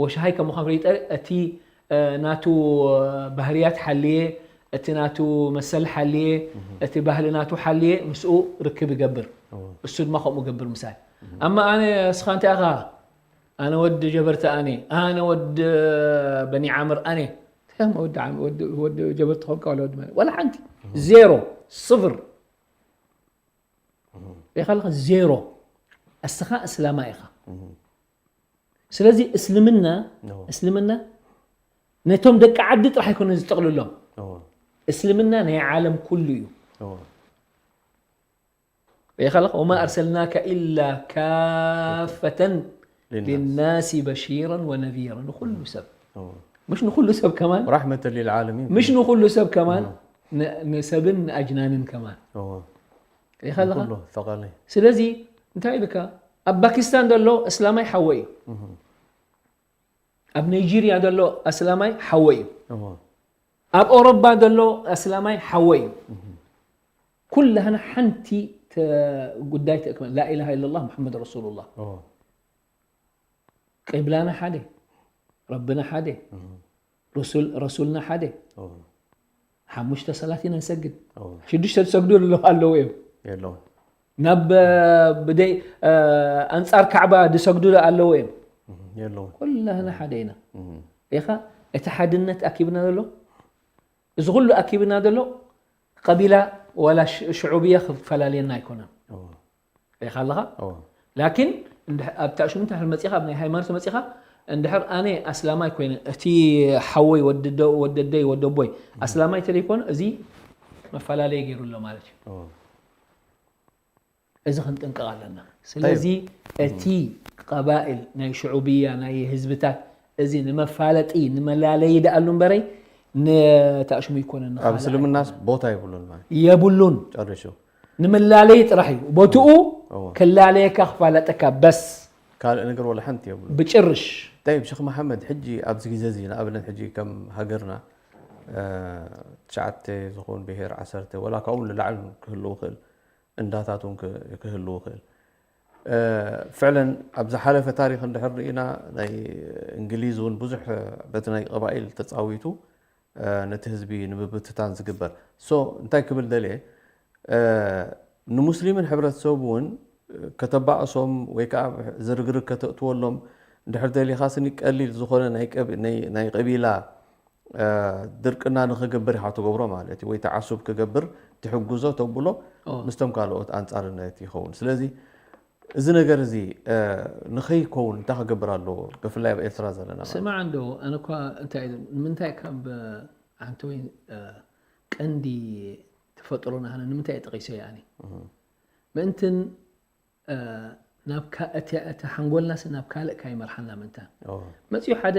ወሸሃይ ከም ምዃን ፈሊጠ እቲ ናቱ ባህርያት ሓልየ እቲ ናቱ መሰል ሓልየ እቲ ባህሊ ናቱ ሓልየ ምስኡ ርክብ ይገብር። እሱ ድማ ከምኡ ገብር ምሳይ። ኣማ ኣነ እስኻ እንታይ ኢኻ? ኣነ ወዲ ጀበርቲ ኣነ ኣነ ወዲ በኒ ዓምር ኣነ ወዲ ጀበርቲ ኾንካ ወላ ወዲ ወላ ሓንቲ ዜሮ ስፍር ኢኻ ኣለኻ ዜሮ። እስኻ እስላማ ኢኻ። ስለዚ እስልምና እስልምና ነቶም ደቂ ዓዲ ጥራሕ ኣይኮነ ዝጠቕልሎም። እስልምና ናይ ዓለም ኩሉ እዩ። ኢኻ ኣለኻ ወማ ኣርሰልናከ ኢላ ካፈተን ሊናሲ በሺራን ወነዚራን ንኹሉ ሰብ ምሽ ንኹሉ ሰብ ከማን ራሕመተ ሊልዓለሚን ምሽ ንኹሉ ሰብ ከማን ንሰብን ንኣጅናንን ከማን ኢኻ ኣለኻ። ስለዚ እንታይ ኢልካ ኣብ ፓኪስታን ዘሎ እስላማይ ሓወ እዩ። ኣብ ናይጄርያ ዘሎ ኣስላማይ ሓወ እዩ። ኣብ ኦሮባ ዘሎ ኣስላማይ ሓወ እዩ። ኩላህና ሓንቲ ጉዳይ ተእክበን ላኢላሃ ኢለላህ ሙሐመድ ረሱሉላህ። ቂብላና ሓደ፣ ረብና ሓደ፣ ረሱልና ሓደ። ሓሙሽተ ሰላት ኢና ንሰግድ። ሽዱሽተ ዝሰግዱ ኣለዉ እዮም። ናብ ብደይ ኣንጻር ካዕባ ዝሰግዱ ኣለዉ እዮም። ኩላህና ሓደ ኢና። ኢኻ እቲ ሓድነት ኣኪብና ዘሎ እዚ ኩሉ ኣኪብና ዘሎ ቀቢላ ዋላ ሽዑብያ ክፈላለየና ኣይኮነን። ሪኢኻ ኣለኻ። ላኪን ኣብታ ሽሙ እንድሕር መፂኻ ኣብ ናይ ሃይማኖት መፂኻ እንድሕር ኣነ ኣስላማይ ኮይነ እቲ ሓወይ ወደደይ ወደቦይ ኣስላማይ ተለይኮነ እዚ መፈላለየ ገይሩ ኣሎ ማለት እዩ። እዚ ክንጥንቀቕ ኣለና። ስለዚ እቲ ቀባእል ናይ ሽዑብያ ናይ ህዝብታት እዚ ንመፋለጢ ንመላለዪ ደኣሉ እምበረይ ንታእሽሙ ይኮነን። ኣብ እስልምናስ ቦታ የብሉን ማለት የብሉን። ጨሪሱ ንመላለዪ ጥራሕ እዩ ቦትኡ። ክላለየካ ክፋለጠካ በስ ካልእ ነገር ወላ ሓንቲ የብሉ። ብጭርሽ። ጠይብ ሽክ መሓመድ ሕጂ ኣብዚ ግዜ እዚ ንኣብነት ሕጂ ከም ሃገርና ትሽዓተ ዝኾን ብሄር ዓሰርተ ወላ ካብኡ ንላዕሊ ክህልው ይኽእል እንዳታት እውን ክህልው ይኽእል። ፍዕለን ኣብ ዝሓለፈ ታሪክ እንድሕር ርኢና ናይ እንግሊዝ እውን ብዙሕ በቲ ናይ ቀባኢል ተፃዊቱ ነቲ ህዝቢ ንምብትታን ዝግበር so እንታይ ክብል ደልየ ንሙስሊምን ሕብረተሰቡ እውን ከተባእሶም ወይ ከዓ ዝርግርግ ከተእትወሎም እንድሕር ደሊኻ ስኒ ቀሊል ዝኾነ ናይ ቀቢላ ድርቅና ንክገብር ኢኻ ትገብሮ ማለት እዩ። ወይ ተዓሱብ ክገብር ትሕግዞ ተብሎ ኦ። ምስቶም ካልኦት ኣንጻርነት ይኸውን። ስለዚ እዚ ነገር እዚ ንኸይከውን እንታይ ክገብር ኣለዎ? ብፍላይ ኣብ ኤርትራ ዘለና ማለት እዩ። ስማዕ እንዶ ኣነ እኳ እንታይ እዩ፣ ንምንታይ ካብ ሓንቲ ወይ ቀንዲ ተፈጥሮና ሃነ ንምንታይ ጠቂሰ ያኒ ምእንትን ናብ እቲ ሓንጎልናስ ናብ ካልእ ካይመርሓና ምእንታን ኦ፣ መፅኡ ሓደ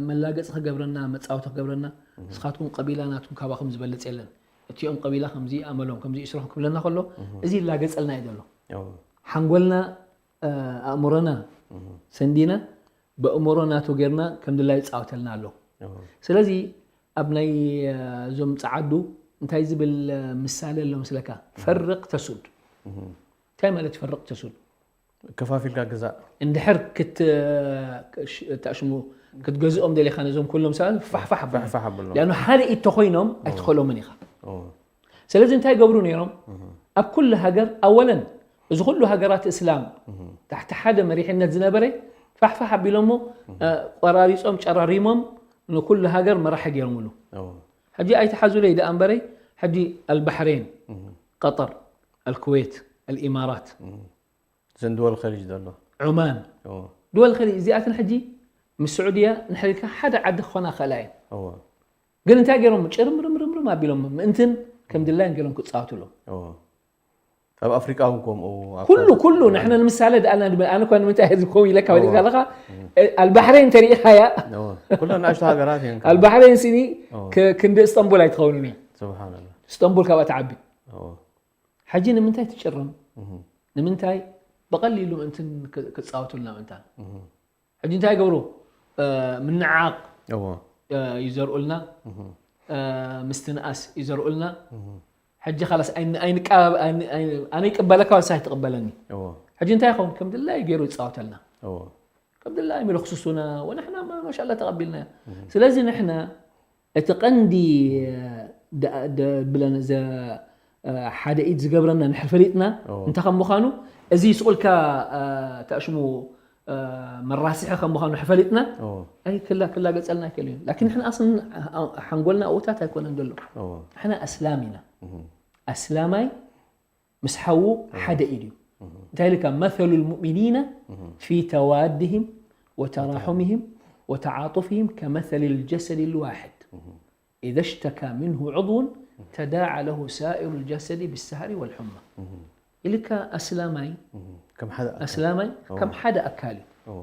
መላገፂ ክገብረና መፃወቲ ክገብረና ንስኻትኩም ቀቢላ ናትኩም ካባኹም ዝበልፅ የለን እቲኦም ቀቢላ ከምዚ ኣመሎም ከምዚ ይስርሑ ክብለና ከሎ እዚ ይላገፀልና እዩ ዘሎ ኦ፣ ሓንጎልና ኣእምሮና ሰንዲና በእምሮ ናቱ ጌርና ከም ድላይ ይፃወተልና ኣሎ ኦ፣ ስለዚ ኣብ ናይ እዞም ፀዓዱ እንታይ ዝብል ምሳሌ ኣሎ ምስለካ ፈርቅ ተሱድ እንታይ ማለት ፈርቅ ተሱድ ከፋፊልካ ግዛእ እንድሕር ክት ታሽሙ ክትገዝኦም ደሊኻ ነዞም ኩሎም ሰባት ፋሕፋሕ ኣብል ፋሕፋሕ ኣብሎም ሊኣኑ ሓደ ኢድ ተኮይኖም ኣይትኸእሎምን ኢኻ ኦ፣ ስለዚ እንታይ ገብሩ ነይሮም ኣብ ኩሉ ሃገር ኣወለን እዚ ኩሉ ሃገራት እስላም ታሕቲ ሓደ መሪሕነት ዝነበረ ፋሕፋሕ ኣቢሎሞ ቆራሪፆም ጨራሪሞም ንኩሉ ሃገር መራሒ ገይሮምሉ ኦ፣ ሕጂ ኣይተሓዙለይ ደኣ እምበረይ ሕጂ ኣልባሕሬን ቀጠር ኣልኩዌት ኣልኢማራት ዘን ድወል ኸሊጅ ዘሎ ዑማን ኦ፣ ድወል ኸሊጅ እዚኣተን ሕጂ ምስ ስዑድያ ንሕሪካ ሓደ ዓዲ ክኾና ክኽእላ እየን ኦ፣ ግን እንታይ ገይሮም ጭርምርምርምርም ኣቢሎም ምእንትን ከም ድላይን ገይሮም ክፃወትሎም ኦ፣ ኣብ ኣፍሪቃ እውን ከምኡ ኣብ ኩሉ ኩሉ ንሕና ንምሳሌ ደኣና ድበ ኣነ እኳ ንምንታይ ህዝቢ ከምኡ ኢለካ ወዲእካ ኣለካ ኣልባሕሬን እንተሪኢኻያ ኦ፣ ኩለን ንኣሽቱ ሃገራት እየን ኣልባሕሬን ሲኒ ኦ። ክ- ክንዲ እስጠንቡል ኣይትኸውንን እያ ስብሓንላ እስጠንቡል ካብኣ ትዓቢ ኦ፣ ሕጂ ንምንታይ ትጭርም ንምንታይ ብቐሊሉ ምእንትን ክ- ክፃወቱልና ምእንታን ሕጂ እንታይ ይገብሩ ምንዓቕ እዎ ይዘርኡልና ምስትንኣስ ይዘርኡልና ሕጂ ካላስ ኣይንቀባብ ኣነ ይቅበለካ ወሳ ኣይትቅበለኒ እዎ ሕጂ እንታይ ይኸውን ከም ድላይ ገይሩ ይፃወተልና እዎ ከም ድላይ ምልክስሱና ወንሕና ማሻላ ተቀቢልና ስለዚ ንሕና እቲ ቀንዲ ብለን ሓደ ኢድ ዝገብረና ንሕር ፈሊጥና እንታይ ከም ምዃኑ እዚ ስቁልካ ተእሽሙ መራስሒ ከም ምዃኑ ሕፈሊጥና እዎ ኣይ ክላ ክላገጸልና ይክእል እዩ ላኪን ንሕና ኣስን ሓንጎልና ኣውታት ኣይኮነን ዘሎ እዎ ንሕና ኣስላም ኢና ኣስላማይ ምስ ሓዉ ሓደ ኢድ እዩ እንታይ ኢልካ مثل المؤمنين في توادهم وتراحمهم وتعاطفهم كمثل الجسد الواحد إذا اشتكى منه عضو تداعى له سائر الجسد بالسهر والحمى ኢልካ ኣስላማይ ከም ሓደ ኣስላማይ ከም ሓደ ኣካል እዩ እዎ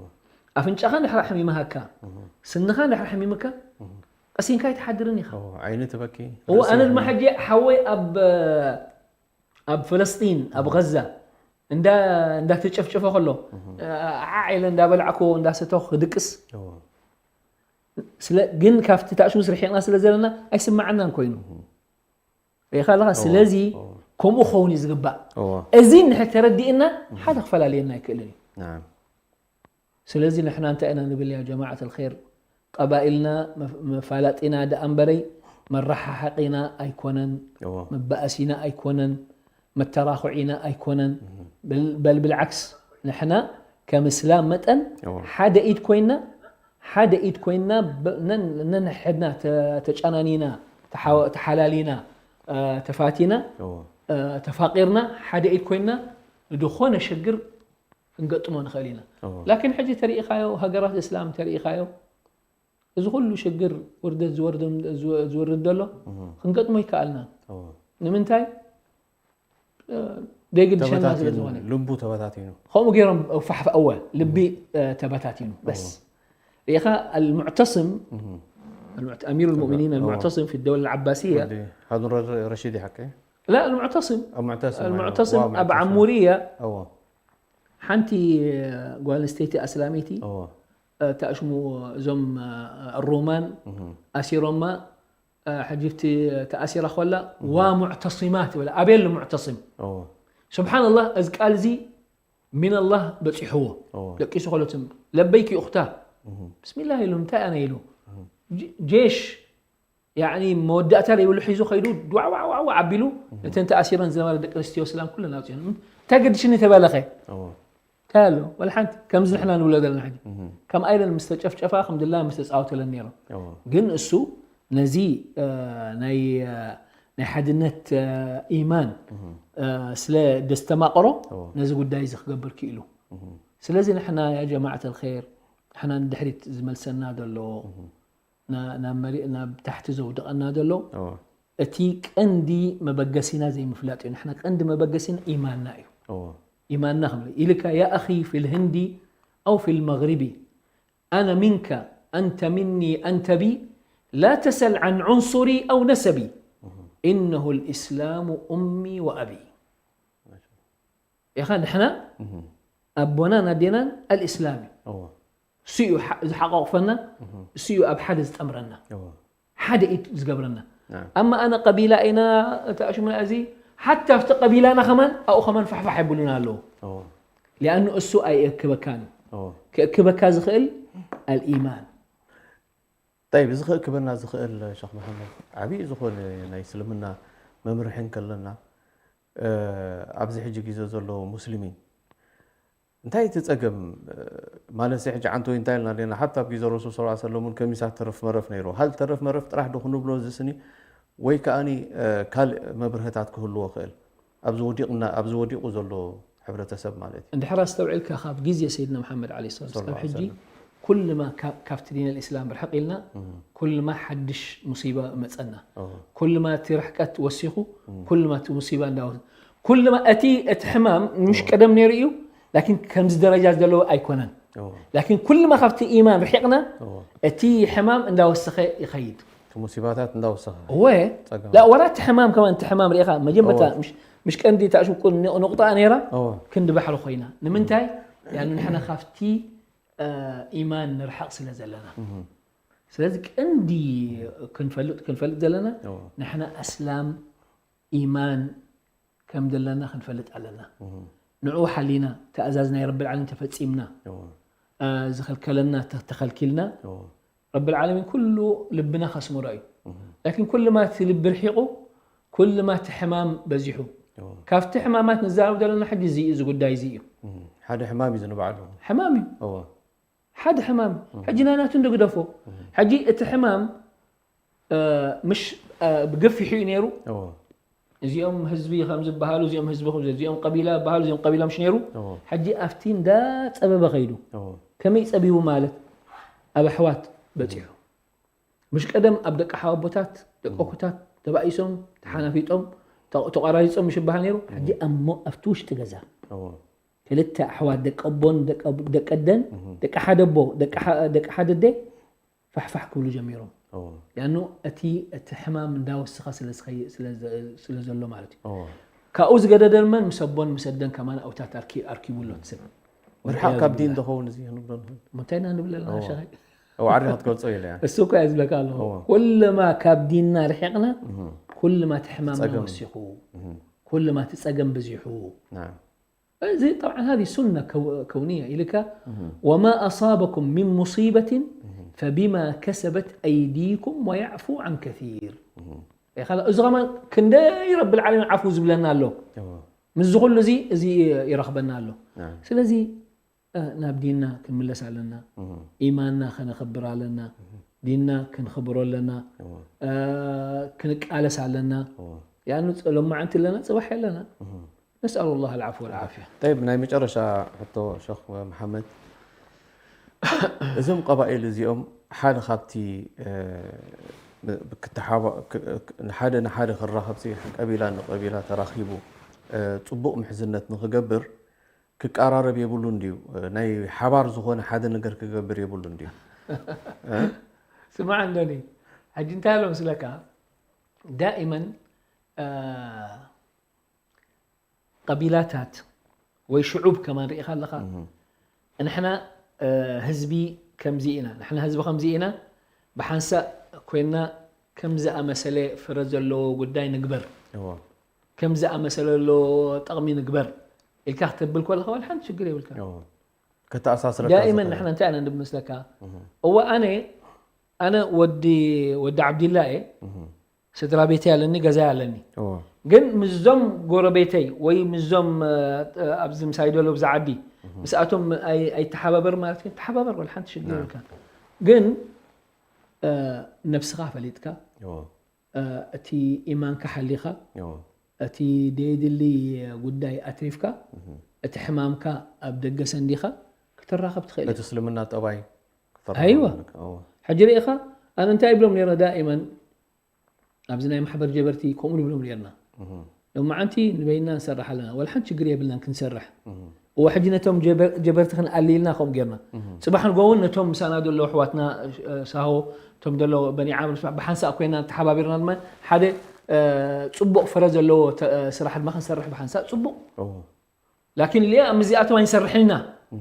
ኣፍንጫኻ እንድሕር ሓሚምሃካ ስንኻ እንድሕር ሓሚምካ ቀሲንካ ኣይትሓድርን ኢኻ እዎ ዓይኒ ትበኪ እዎ ኣነ ድማ ሕጂ ሓወይ ኣብ ኣብ ፈለስጢን ኣብ غزة እንዳ እንዳተጨፍጨፈ ከሎ ዓዓ ኢለ እንዳበላዕኮ እንዳሰተኹ ክድቅስ እዎ ስለ ግን ካብቲ ታእሽሙ ስርሒቕና ስለ ዘለና ኣይስማዓናን ኮይኑ ሪኢኻ ኣለኻ ስለዚ ከምኡ ክኸውን እዩ ዝግባእ እዎ እዚ እንድሕር ተረዲእና ሓደ ክፈላለየና ኣይክእልን እዩ ናም ስለዚ ንሕና እንታይ ኢና ንብል ያ ጀማዓት الخير ቀባኢልና መፍ- መፋላጢና ደኣ እምበረይ መረሓሓቂና ኣይኮነን እዎ መባእሲና ኣይኮነን መተራኹዒና ኣይኮነን በል- በል ብልዓክስ ንሕና ከም እስላም መጠን እዎ ሓደ ኢድ ኮይና ሓደ ኢድ ኮይና በ- ነን- ነንሕድና ተ- ተጫናኒና ተሓ- ተሓላሊና እ፣ ተፋቲና እዎ እ፣ ተፋቂርና ሓደ ኢድ ኮይና ንድኾነ ሽግር ክንገጥሞ ንኽእል ኢና እዎ ላኪን ሕጂ ተሪኢኻዮ ሃገራት እስላም ተሪኢኻዮ እዚ ኩሉ ሽግር ውርደት ዝወርድ ዘሎ ክንገጥሞ ይከኣልና እዎ ንምንታይ ደግድ ሸና ስለ ተበታቲኑ ዝኾነ ልቡ ተበታቲኑ ከምኡ ገይሮም ፋሕፋ እወ ልቢ ተበታቲኑ በስ ሪኢኻ المعتصم أمير المؤمنين المعتصم في الدولة العباسية ወዲ ሃሩን ረሺድ ይሓቀ لا المعتصم ኣብ ሙዕተስም المعتصم ኣብ ዓሙርያ እዎ ሓንቲ ጓል ኣንስተይቲ ኣስላመይቲ እዎ ተእሽሙ እዞም ሮማን ኣሲሮማ ሕጂ ብቲ ተኣሲራ ኮላ ዋ ሙዕተሲማት ይበላ ኣበየሉ ሙዕተሲም እዎ ስብሓንላህ እዚ ቃል እዚ ሚንላህ በፂሕዎ እዎ ደቂሱ ከሎ ትም ለበይኪ ኡኽታ ብስሚላህ ኢሉ እንታይ ኣነ ኢሉ ጀሽ ያኒ መወዳእታ ዘይብሉ ሒዙ ከይዱ ዋዕዋዕዋዕዋ ኣቢሉ ነተን ተኣሲረን ዝነበረ ደቂ ኣንስትዮ ስላም ኩለን ኣውፅኦን እንታይ ገድሽኒ ተባለኸ እዎ እንታይ ኣሎ ወላ ሓንቲ ከምዚ ንሕና ንብሎ ዘለና ሕጂ ከም ኣይለን ምስ ተጨፍጨፋ ከም ድላ ምስ ተፃወተለን ነይሮም እዎ ግን እሱ ነዚ ናይ ናይ ሓድነት ኢማን ስለ ደስተማቕሮ ነዚ ጉዳይ እዚ ክገብር ክኢሉ። ስለዚ ንሕና ያ ጀማዓት ኣልኸይር ንሕና ንድሕሪት ዝመልሰና ዘሎ ናብ ታሕቲ ዘውድቐና ዘሎ እቲ ቀንዲ መበገሲና ዘይምፍላጥ እዩ። ንሕና ቀንዲ መበገሲና ኢማንና እዩ። ኢማንና ከም ኢልካ ያ ኣኺ ፊል ህንዲ ኣው ፊል መግሪቢ ኣነ ሚንካ ኣንተ ሚኒ ኣንተ ቢ ላ ተሰል ዓን ዑንሱሪ ኣው ነሰቢ ኢነሁ ልእስላሙ ኡሚ ወኣቢ። ኢኻ ንሕና ኣቦናን ኣዴናን ኣልእስላም እዩ። እሱ እዩ ዝሓቋቑፈና፣ እሱ እዩ ኣብ ሓደ ዝጠምረና፣ ሓደ እዩ ዝገብረና። ኣማ ኣነ ቀቢላ ኢና እቲ ኣሽሙና እዚ ሓታ ኣብቲ ቀቢላና ከማን ኣብኡ ከማን ፋሕፋሕ የብሉና ኣለዉ። ሊኣኑ እሱ ኣይእክበካን እዩ። ክእክበካ ዝኽእል ኣልኢማን። ጠይብ፣ እዚ ክእክበና ዝኽእል ሸኽ መሓመድ፣ ዓብዪ ዝኾነ ናይ እስልምና መምርሒ እንከለና ኣብዚ ሕጂ ግዜ ዘሎ ሙስሊሚን እንታይ እቲ ጸገም ማለት ሕጂ ዓንቶ እንታይ ኢልና ኣለና ሓታ ኣብ ግዜ ረሱል ስ ሰለም እውን ከሚሳት ተረፍ መረፍ ነይሩ ሃል ተረፍ መረፍ ጥራሕ ዶ ክንብሎ እዚ ስኒ ወይ ከኣኒ ካልእ መብርህታት ክህልዎ ክእል ኣብዚ ወዲቕና ኣብዚ ወዲቑ ዘሎ ሕብረተሰብ ማለት እዩ። እንድሕር ኣስተውዒልካ ካብ ግዜ ሰይድና መሓመድ ዓለይሂ ሰላቱ ወሰላም ሕጂ ኩልማ ካብቲ ዲን ኣልእስላም ርሕቕ ኢልና ኩልማ ሓድሽ ሙሲባ መጸና። ኩልማ እቲ ርሕቀት ወሲኹ ኩልማ እቲ ሙሲባ እንዳወ ኩልማ እቲ እቲ ሕማም ምሽ ቀደም ነይሩ እዩ ላኪን ከምዚ ደረጃ ዘለዎ ኣይኮነን። ላኪን ኩልማ ካብቲ ኢማን ርሒቕና እቲ ሕማም እንዳወሰኸ ይኸይድ። ሙሲባታት እንዳወሰኸ እወ ላ ወላ እቲ ሕማም ከማን እቲ ሕማም ርኢኻ መጀመርታ ምሽ ቀንዲ እታ ሽቁ ንቑጣ ነይራ ክንዲ ባሕሪ ኮይና ንምንታይ ያኑ ንሕና ካብቲ ኢማን ንርሓቕ ስለ ዘለና ስለዚ ቀንዲ ክንፈልጥ ክንፈልጥ ዘለና ንሕና ኣስላም ኢማን ከም ዘለና ክንፈልጥ ኣለና ንዑ ሓሊና ተኣዛዝ ናይ ረብል ዓለም ተፈጺምና ዝኸልከለና ተኸልኪልና ረብል ዓለሚን ኩሉ ልብና ከስምሮ እዩ ላኪን ኩልማ እቲ ልቢ ርሒቑ ኩልማ እቲ ሕማም በዚሑ ካብቲ ሕማማት ንዛረብ ዘለና ሕጂ እዚ እዚ ጉዳይ እዚ እዩ ሓደ ሕማም እዩ ዝንባዕሉ ሕማም እዩ ሓደ ሕማም ሕጂ ናይ ናቱ እንደግደፎ ሕጂ እቲ ሕማም ምሽ ብገፊሑ እዩ ነይሩ እዚኦም ህዝቢ ከም ዝበሃሉ እዚኦም ህዝቢ እዚኦም ቀቢላ ዝበሃሉ እዚኦም ቀቢላ ምሽ ነይሩ ሕጂ ኣብቲ እንዳ ፀበበ ከይዱ ከመይ ፀቢቡ ማለት ኣብ ኣሕዋት በፂሑ ምሽ ቀደም ኣብ ደቂ ሓወቦታት ደቂ ኣኮታት ተባኢሶም ተሓናፊጦም ተቋራሪፆም ምሽ ይበሃል ነይሩ ሕጂ ኣሞ ኣብቲ ውሽጢ ገዛ ክልተ ኣሕዋት ደቂ ኣቦን ደቂ ኣደን ደቂ ሓደ ኣቦ ደቂ ሓደ ኣደ ፋሕፋሕ ክብሉ ጀሚሮም ያኑ እቲ እቲ ሕማም እንዳወሰኸ ስለ ዘሎ ማለት እዩ ካብኡ ዝገደደልመን ምስ ኣቦን ምስ ኣደን ከማን ኣውታት ኣርኪቡ ኣሎ ሰብ ርሓቕ ካብ ዲን ዝኸውን እዚ ክንብሎ ንኽእል እንታይ ኢና ንብል ኣለና ሸኸ ዓሪ ክትገልጾ ኢለ እሱ እኮ እያ ዝብለካ ኣለኹ ኩልማ ካብ ዲንና ርሒቕና ኩልማ እቲ ሕማምና ወሲኹ ኩልማ እቲ ጸገም በዚሑ እዚ طبعا هذه سنة كونية إلك وما أصابكم من مصيبة فبما كسبت أيديكم ويعفو عن كثير እዚ ኸማ ክንደይ ረብል ዓለሚን ዓፉ ዝብለና ኣሎ ምስዚ ኩሉ እዚ እዚ ይረኽበና ኣሎ ስለዚ ናብ ዲንና ክንምለስ ኣለና ኢማንና ከነኸብር ኣለና ዲንና ክንኽብሮ ኣለና ክንቃለስ ኣለና ያኑ ሎማዓንቲ ኣለና ፅባሕ ኣለና ነስኣሉ ላህ ኣልዓፍ ወልዓፍያ ጠይብ ናይ መጨረሻ ሕቶ ሸኽ መሓመድ እዞም ቀባኢል እዚኦም ሓደ ካብቲ ሓደ ንሓደ ክራኸብ ቀቢላ ንቀቢላ ተራኺቡ ፅቡቕ ምሕዝነት ንክገብር ክቀራረብ የብሉን ድዩ ናይ ሓባር ዝኾነ ሓደ ነገር ክገብር የብሉን ድዩ ስማዕ እንደኒ ሕጂ እንታይ ኣሎ ምስለካ ዳኢመን ቀቢላታት ወይ ሽዑብ ከማን ርኢኻ ኣለኻ ንሕና ህዝቢ ከምዚ ኢና ንሕና ህዝቢ ከምዚ ኢና ብሓንሳእ ኮይና ከም ዝኣመሰለ ፍረ ዘለዎ ጉዳይ ንግበር ከም ዝኣመሰለ ኣሎ ጠቕሚ ንግበር ኢልካ ክተብል ከለኻ ዋላ ሓንቲ ሽግር የብልካ ከተኣሳስረካ ዳኢመን ንሕና እንታይ ኢና ንብል መስለካ እወ ኣነ ኣነ ወዲ ወዲ ዓብዲላ እየ ስድራ ቤተይ ኣለኒ ገዛይ ኣለኒ ግን ምስዞም ጎረቤተይ ወይ ምስዞም ኣብዚ ምሳይ ደሎ ብዛ ዓዲ ምስኣቶም ኣይተሓባበር ማለት ግን ተሓባበር ወላ ሓንቲ ሽግር የብልካ ግን እ፣ ነብስኻ ፈሊጥካ፣ እዎ እ፣ እቲ ኢማንካ ሓሊኻ፣ እዎ እቲ ደየድሊ ጉዳይ ኣትሪፍካ፣ እቲ ሕማምካ ኣብ ደገ ሰንዲኻ ክትራኸብ ትኽእል እቲ ኢኻ። እስልምና ጠባይ ኣይዋ። እዎ ሕጂ ርኢኻ፣ ኣነ እንታይ ይብሎም ነይረ ዳኢመን፣ ኣብዚ ናይ ማሕበር ጀበርቲ ከምኡ ንብሎም ነርና። ሎማዓንቲ ንበይና ንሰርሕ ኣለና፣ ዋላ ሓንቲ ችግር የብልናን ክንሰርሕ። እዎ ሕጂ ነቶም ጀበ- ጀበርቲ ክንኣሊ ኢልና ከምኡ ጌርና። ጽባሕ ንጎ እውን ነቶም ምሳና ዘለዉ ኣሕዋትና፣ እ፣ ሳሆ፣ እቶም ዘለዉ በኒ ዓምር፣ ጽባሕ ብሓንሳእ ኮይና ተሓባቢርና ድማ ሓደ፣ እ፣ ጽቡቕ ፍረ ዘለዎ ተ- እ፣ ስራሕ ድማ ክንሰርሕ ብሓንሳእ ጽቡቕ። እዎ ላኪን ሊያ ምስዚኣቶም ኣይንሰርሕን ኢና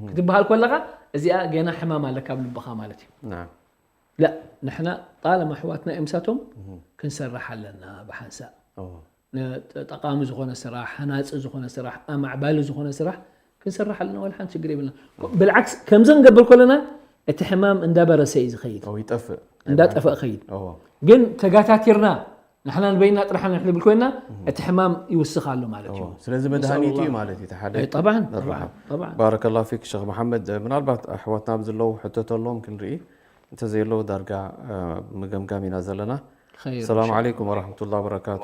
ክትበሃል ከለኻ፣ እዚኣ ገና ሕማም ኣለካ ኣብ ልብኻ ማለት እዩ። ናም ላ፣ ንሕና ጣለማ ኣሕዋትና እዮም ምሳቶም ክንሰርሕ ኣለና ብሓንሳእ። እዎ ነ- ጠቃሚ ዝኾነ ስራሕ፣ ሃናፂ ዝኾነ ስራሕ፣ ኣማዕባሊ ዝኾነ ስራሕ ክንሰርሕ ኣለና። ዋላ ሓንቲ ችግር የብልና። ብልዓክስ ከምዚ ክንገብር ከለና እቲ ሕማም እንዳበረሰ እዩ ዝኸይድ፣ እዎ ይጠፍእ እንዳጠፈእ ይኸይድ። እዎ ግን ተጋታቲርና ንሕና ንበይና ጥራሕ ንሕልብል ኮይና እቲ ሕማም ይውስኽ ኣሎ ማለት እዩ። እዎ ስለዚ መድሃኒት እዩ ማለት እዩ እቲ ሓደ ኣይ፣ ጠብዓን፣ ንረሓብ ጠብዓን። ባረከላሁ ፊክ ሸኽ መሓመድ። ምናልባት ኣሕዋትና ኣብ ዘለዉ ሕቶ ተለዎም ክንርኢ፣ እንተዘየለዉ ዳርጋ እ፣ ምግምጋም ኢና ዘለና። ኸይር፣ ሰላም ኢንሻ ዓለይኩም ወረሕመቱላሂ ወበረካቱ።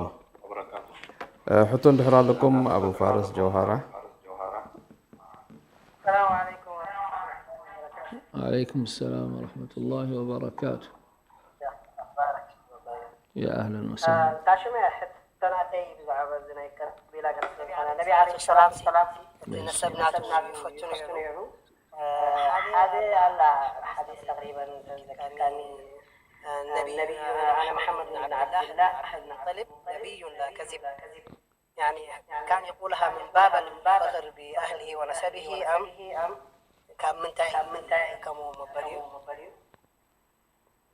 እ፣ ሕቶ እንድሕር ኣለኩም ኣቡ ፋርስ ጀውሃራ። السلام عليكم ورحمة الله وبركاته. ዓለይኩም ሰላም ወረሕመቱላሂ ወበረካቱ። شيخ، أخبارك؟ ያ ኣህለን ወሰህለን። ታሽመ ሕቶ ናተይ ብዛዕባ እዚ ናይ ቀቢላ ገለ ስለ ዝኾነ ነቢ ዓለይሂ ሰላም ሰላም እቲ ነሰብ ናቱ ይፈቱ ነይሩ። ሓደ ኣላ ሓዲስ ተቅሪበን ተዘኪርካኒ ነቢዩ ኣነ መሓመድ ብን ዓብድላ ዓብድልሙጠሊብ ነቢዩን ላ ከዚብ يعني كان يقولها من باب الفخر بأهله ونسبه أم ካብ ምንታይ ከምኡ መበል እዩ?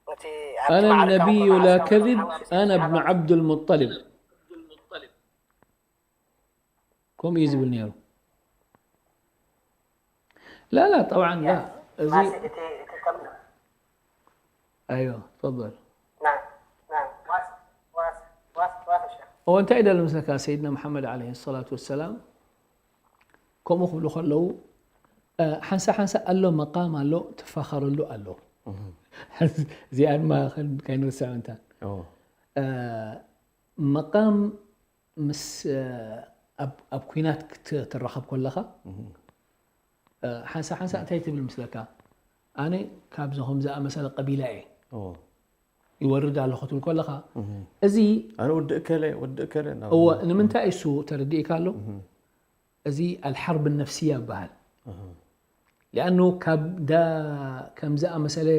እቲ ኣብቲ أنا ማዕረ ካብ النبي ቁርኣን لا ካብ كذب ሓሙስ أنا ابن ሰሓባ عبد المطلب ከምኡ እዩ ዝብል ነይሩ። لا لا طبعا لا እዚ ማሲ እቲ እቲ ከም أيوه تفضل نعم نعم واصل واصل واصل واصل شيخ هو እንታይ ደሊ ምስለካ ሰይድና መሓመድ ዓለይሂ ሰላቱ ወሰላም ከምኡ ክብሉ ከለዉ እ፣ ሓንሳ ሓንሳ ኣሎ መቃም ኣሎ ትፋኸረሉ ኣሎ። እዚኣ ድማ ከን- ከይንርስዕ እንታ እዎ እ፣ መቃም ምስ እ፣ ኣብ ኣብ ኩናት ክትራኸብ ከለኻ እ፣ ሓንሳ ሓንሳ እንታይ ትብል ምስለካ ኣነ ካብዚ ከምዚ ኣመሰለ ቀቢላ እየ እዎ ይወርድ ኣለኹ ትብል ከለኻ እዚ ኣነ ወዲ እከለ ወዲ እከለ ናብ እወ ንምንታይ እሱ ተረዲእካ ኣሎ እዚ ኣልሓርብ ነፍስያ ይበሃል ሊኣኑ ካብ ዳ ከም ዝኣመሰለ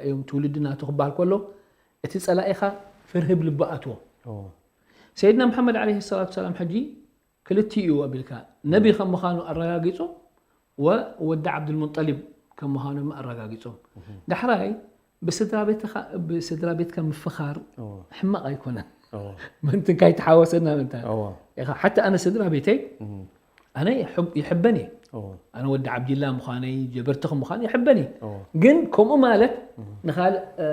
እዮም ትውልዲ ናቱ ክበሃል ከሎ እቲ ፀላኢኻ ፍርህብ ልቢ ኣትዎ እዎ ሰይድና መሓመድ ዓለይሂ ሰላቱ ሰላም ሕጂ ክልቲኡ እዩ ኣቢልካ ነቢ ከም ምዃኑ ኣረጋጊፁ ወወዲ ዓብዱልሙጠሊብ ከም ምዃኑ ድማ ኣረጋጊፆም ዳሕራይ ብስድራ ቤትካ ብስድራ ቤትካ ምፍኻር እዎ ሕማቕ ኣይኮነን እዎ ምእንቲ ካይተሓወሰና ምንታ እዎ ኢኻ ሓቲ ኣነ ስድራ ቤተይ ኣነ ይሕብ- ይሕበን እየ እዎ ኣነ ወዲ ዓብዲላ ምዃነይ ጀበርቲ ከም ምዃን ይሕበን እየ እዎ ግን ከምኡ ማለት ንኻልእ እ፣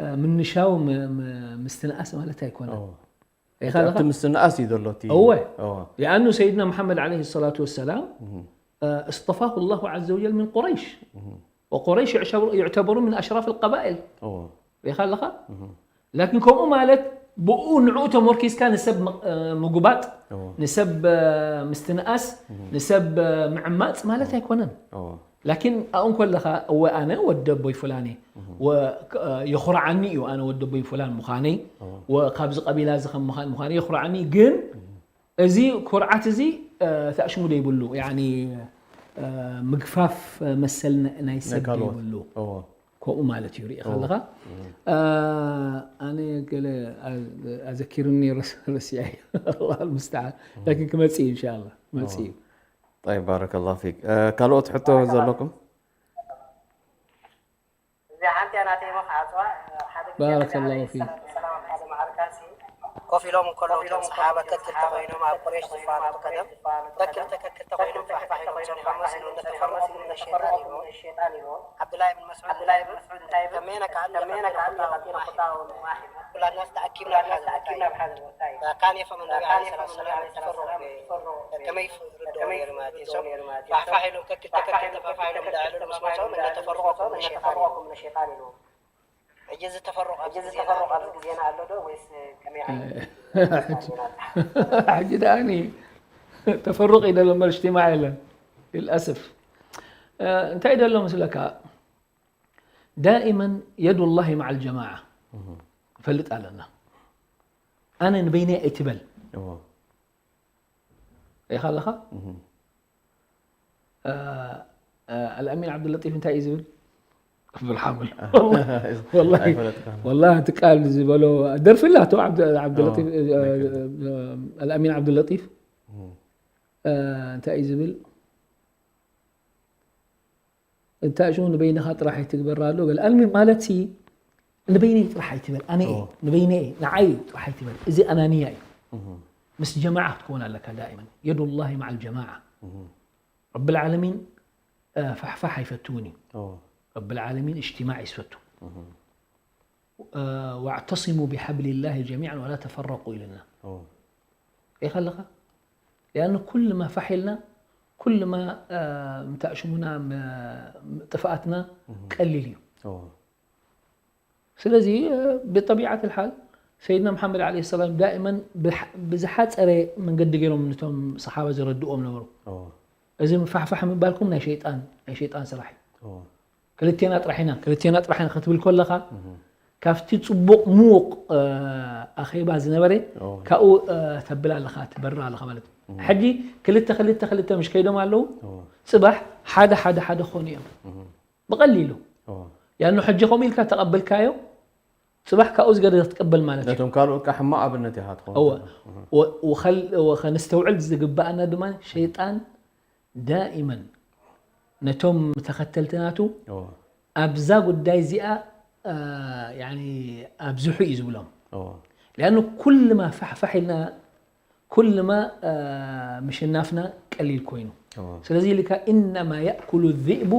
እ፣ ምንሻው ም- ም- ምስትንኣስ ማለት ኣይኮነን እዎ ኢኻ ኣብቲ ኣለኻ ምስትንኣስ እዩ ዘሎ እቲ እወ እዎ لأنه سيدنا محمد عليه الصلاة والسلام آه، اصطفاه الله عز وجل من قريش وقريش يعتبر- يعتبرون من أشراف القبائل እዎ ሪኢኻ ኣለኻ ላኪን ከምኡ ማለት ብኡ ንዕኡ ተመርኪዝካ ንሰብ ምቕ- እ፣ ምጉባጥ እዎ ንሰብ እ፣ ምስትንኣስ ንሰብ እ፣ ምዕማፅ ማለት ኣይኮነን እዎ ላኪን ኣብኡ እንከለኻ እወ ኣነ ወዲ ኣቦይ ፍላን እየ ወ- ክ- እ፣ የኹርዓኒ እዩ ኣነ ወዲ ኣቦይ ፍላን ምዃነይ ወ- ካብዚ ቀቢላ እዚ ከም ምዃን ምዃነይ የኹርዓኒ ግን እዚ ኩርዓት እዚ እ፣ ተኣሽሙ ዘይብሉ ያኒ እ፣ ምግፋፍ መሰል ና- ናይ ሰብ ናይ ካልኦት። ዘይብሉ እዎ ከምኡ ማለት እዩ ሪኢኻ ኣለኻ እ፣ ኣነ ገለ ኣ- ኣዘኪሩኒ ረስ- ረሲዐ ኣላ ልምስተዓን ላኪን ክመፅእ እዩ እንሻላ ክመፅእ እዩ طيب بارك الله فيك ካልኦት ሕቶ ዘለኩም እዚኣ ሓንቲ እያ ናተይ እሞ ክዓፅዋ ሓደ ግዜ بارك ነቢ الله ዓለይሂ فيك ሰላቱ ወሰላም ኣብ ሓደ መዓርካ ሲ ኮፍ ኢሎም እንከለዉ እቶም ሰሓባ ከክልተ ኮይኖም ኣብ ቁሬሽ ዝፋነጡ ቀደም ከክልተ ከክልተ ኮይኖም ፋሕፋሕ ኢሎም ጸኒሖም ስንነት ተፈርቆም ምን ሸይጣን ኢሎም ዓብዱላህ ብን መስዑድ እንታይ ይብል ከመየና ከኣኒ ከመየና ከኣኒ ከኣኒ ኩላና ተኣኪብና ኣብ ሓደ ቦታ እዩ ካን የፈም ነቢ ዓለይሂ ሰላቱ ወሰላም ተፈርቆ ከመይ ርድኦ ነይሩ ማለት እዩ ፋሕፋሕ ኢሎም ከክልተ ከክልተ ፋሕፋሕ ኢሎም እንዳዕለሉ ምስ መፅኦም እንዳተፈርቆኩም ምን ሸይጣን ኢሎም ሕጂ ዝተፈረቑ ኣብዚ ግዜና ኣሎ ዶ ወይስ ከመይ ዓይነት ሕጂ ደኣኒ ተፈሩቕ እዩ ደሎ እምበር እጅትማዕ የለን ልልኣሰፍ እንታይ ደሎ መስለካ ዳኢመን የዱ ላሂ ማዓ ልጀማዓ ንፈልጥ ኣለና ኣነ ንበይነይ ኣይትበል ኢኻ ኣለኻ ኣልኣሚን ዓብዱለጢፍ እንታይ እዩ ዝብል ብርሓሙል ወላ እቲ ቃል ዝበሎ ደርፊ ላቶ ዓብዱለጢፍ ኣልኣሚን ዓብዱለጢፍ እንታይ እዩ ዝብል እንታይ ሽሙ ንበይንኻ ጥራሕ ኣይትግበራ ኣሎ ገለ ኣልሚ ማለት ሲ ንበይነይ ጥራሕ ኣይትበል ኣነ እየ ንበይነይ እየ ንዓይ እዩ ጥራሕ ኣይትበል እዚ ኣናንያ እዩ ምስ ጀማዓ ክትከውን ኣለካ ዳኢመን የዱ ላሂ ማዓ ልጀማዓ ረቢ ልዓለሚን ፋሕፋሕ ኣይፈትውን እዩ ረቢ ልዓለሚን እጅትማዕ እዩ ዝፈቱ واعتصموا بحبل الله جميعا ولا تفرقوا ኢሉና ኢኻ ኣለኻ لأن ኩልማ ፋሕ ኢልና ኩልማ ምታእ ሽሙና ጥፍኣትና ቀሊል እዩ ስለዚ ብጠቢዓት الحال ሰይድና መሓመድ عليه السلام دائما ብዝሓፀረ መንገዲ ገይሮም ነቶም ሰሓባ ዘረድእዎም ነበሩ እዚ ምፋሕፋሕ ምባልኩም ናይ ሸይጣን ናይ ሸይጣን ስራሕ እዩ ክልቴና ጥራሕ ኢና ክልቴና ጥራሕ ኢና ክትብል ከለኻ ካብቲ ፅቡቕ ምውቕ ኣኼባ ዝነበረ ካብኡ ተብል ኣለኻ ትበርር ኣለኻ ማለት እዩ ሕጂ ክልተ ክልተ ክልተ ምሽ ከይዶም ኣለዉ ፅባሕ ሓደ ሓደ ሓደ ክኾኑ እዮም ብቐሊሉ ያኑ ሕጂ ከምኡ ኢልካ ተቐበልካዮ ፅባሕ ካብኡ ዝገደ ክትቀበል ማለት እዩ ነቶም ካልኦት ከዓ ሕማቕ ኣብነት ኢኻ ትኸውን እወ ወ- ወኸል- ወኸነስተውዕል ዝግበኣና ድማ ሸይጣን ዳኢመን ነቶም ተኸተልቲ ናቱ ኣብዛ ጉዳይ እዚኣ ያኒ ኣብዝሑ እዩ ዝብሎም ሊኣኑ ኩልማ ፋሕፋሕ ኢልና ኩልማ ምሽናፍና ቀሊል ኮይኑ ስለዚ ኢልካ ኢነማ የእኩሉ ዚእቡ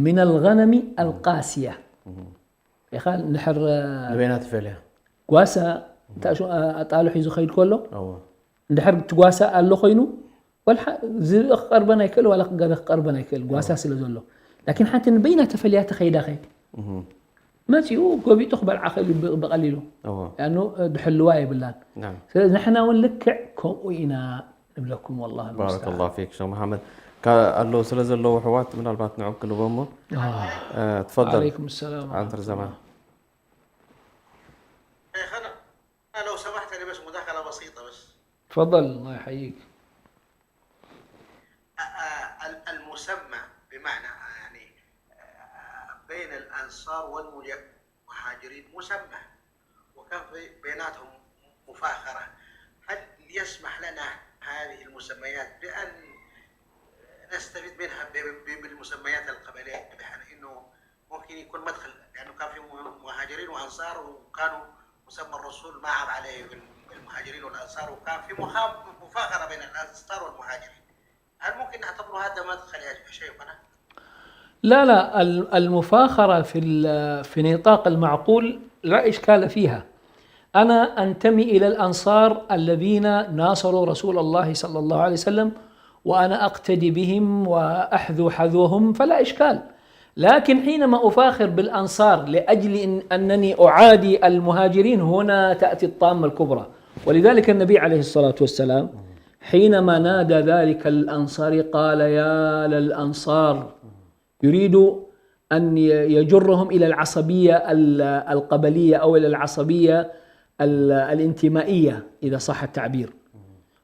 ምን ኣልገነሚ ኣልቃስያ ኢኻ ንድሕር ንበይና ትፈልያ ጓሳ እንታይ ሽሙ ኣጣሉ ሒዙ ኸይድ ከሎ እወ እንድሕር እቲ ጓሳ ኣሎ ኮይኑ ወላ ዝብኢ ክቐርበን ኣይክእል ዋላ ገለ ክቐርበን ኣይክእል ጓሳ ስለ ዘሎ ላኪን ሓንቲ ንበይና ተፈልያ ተኸይዳ ኸ መፂኡ ጎቢጡ ክበልዓ ክእል እዩ ብ- ብቐሊሉ እወ ያኑ ድሕልዋ የብላን ናም ስለዚ ንሕና እውን ልክዕ ከምኡ ኢና ንብለኩም والله بارك المستعان الله فيك شيخ محمد ካ- ኣለዉ ስለ ዘለዉ ኣሕዋት ምናልባት ንዕኦም ክንቦ እሞ آه. እ፣ ትፈضል عليكم السلام عنتر ورحمة زمان الله. شيخنا، أنا لو سمحت لي بس مداخلة بسيطة بس. تفضل الله يحييك آه، آه، المسمى بمعنى يعني آه، بين الأنصار والمهاجرين مسمى وكان في بيناتهم مفاخرة. هل يسمح لنا هذه المسميات بأن نستفيد منها ب- ب- بالمسميات القبلية بحيث أنه ممكن يكون مدخل لأنه كان في مهاجرين وأنصار وكانوا مسمى الرسول ما عاب عليه بالمهاجرين والأنصار وكان في مخا- مفاخرة بين الأنصار والمهاجرين. هل ممكن نعتبر هذا مدخل يا شيخنا؟ لا لا ال- المفاخرة في ال- في نطاق المعقول لا إشكال فيها. أنا أنتمي إلى الأنصار الذين ناصروا رسول الله صلى الله عليه وسلم وأنا أقتدي بهم وأحذو حذوهم فلا إشكال. لكن حينما أفاخر بالأنصار لأجل إن أنني أعادي المهاجرين هنا تأتي الطامة الكبرى. ولذلك النبي عليه الصلاة والسلام حينما نادى ذلك الأنصاري قال يا للأنصار يريد أن يجرهم إلى العصبية ال- القبلية أو إلى العصبية ال- الانتمائية إذا صح التعبير.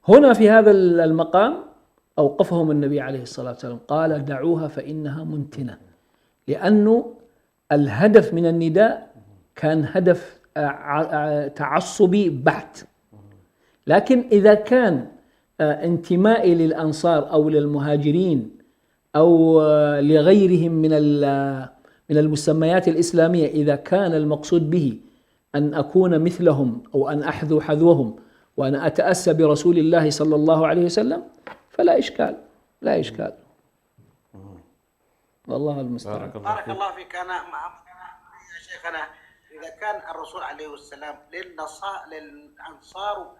هنا في هذا المقام أوقفهم النبي عليه الصلاة والسلام قال دعوها فإنها منتنة لأنه الهدف من النداء كان هدف ع- ع- تعصبي بحت لكن إذا كان آه، انتمائي للأنصار أو للمهاجرين أو آه، لغيرهم من ال- من المسميات الإسلامية إذا كان المقصود به أن أكون مثلهم أو أن أحذو حذوهم وأن أتأسى برسول الله صلى الله عليه وسلم فلا إشكال لا إشكال والله المستعان بارك الله بارك فيك الله فيك. أنا مع يا شيخنا، إذا كان الرسول عليه السلام للنصا للأنصار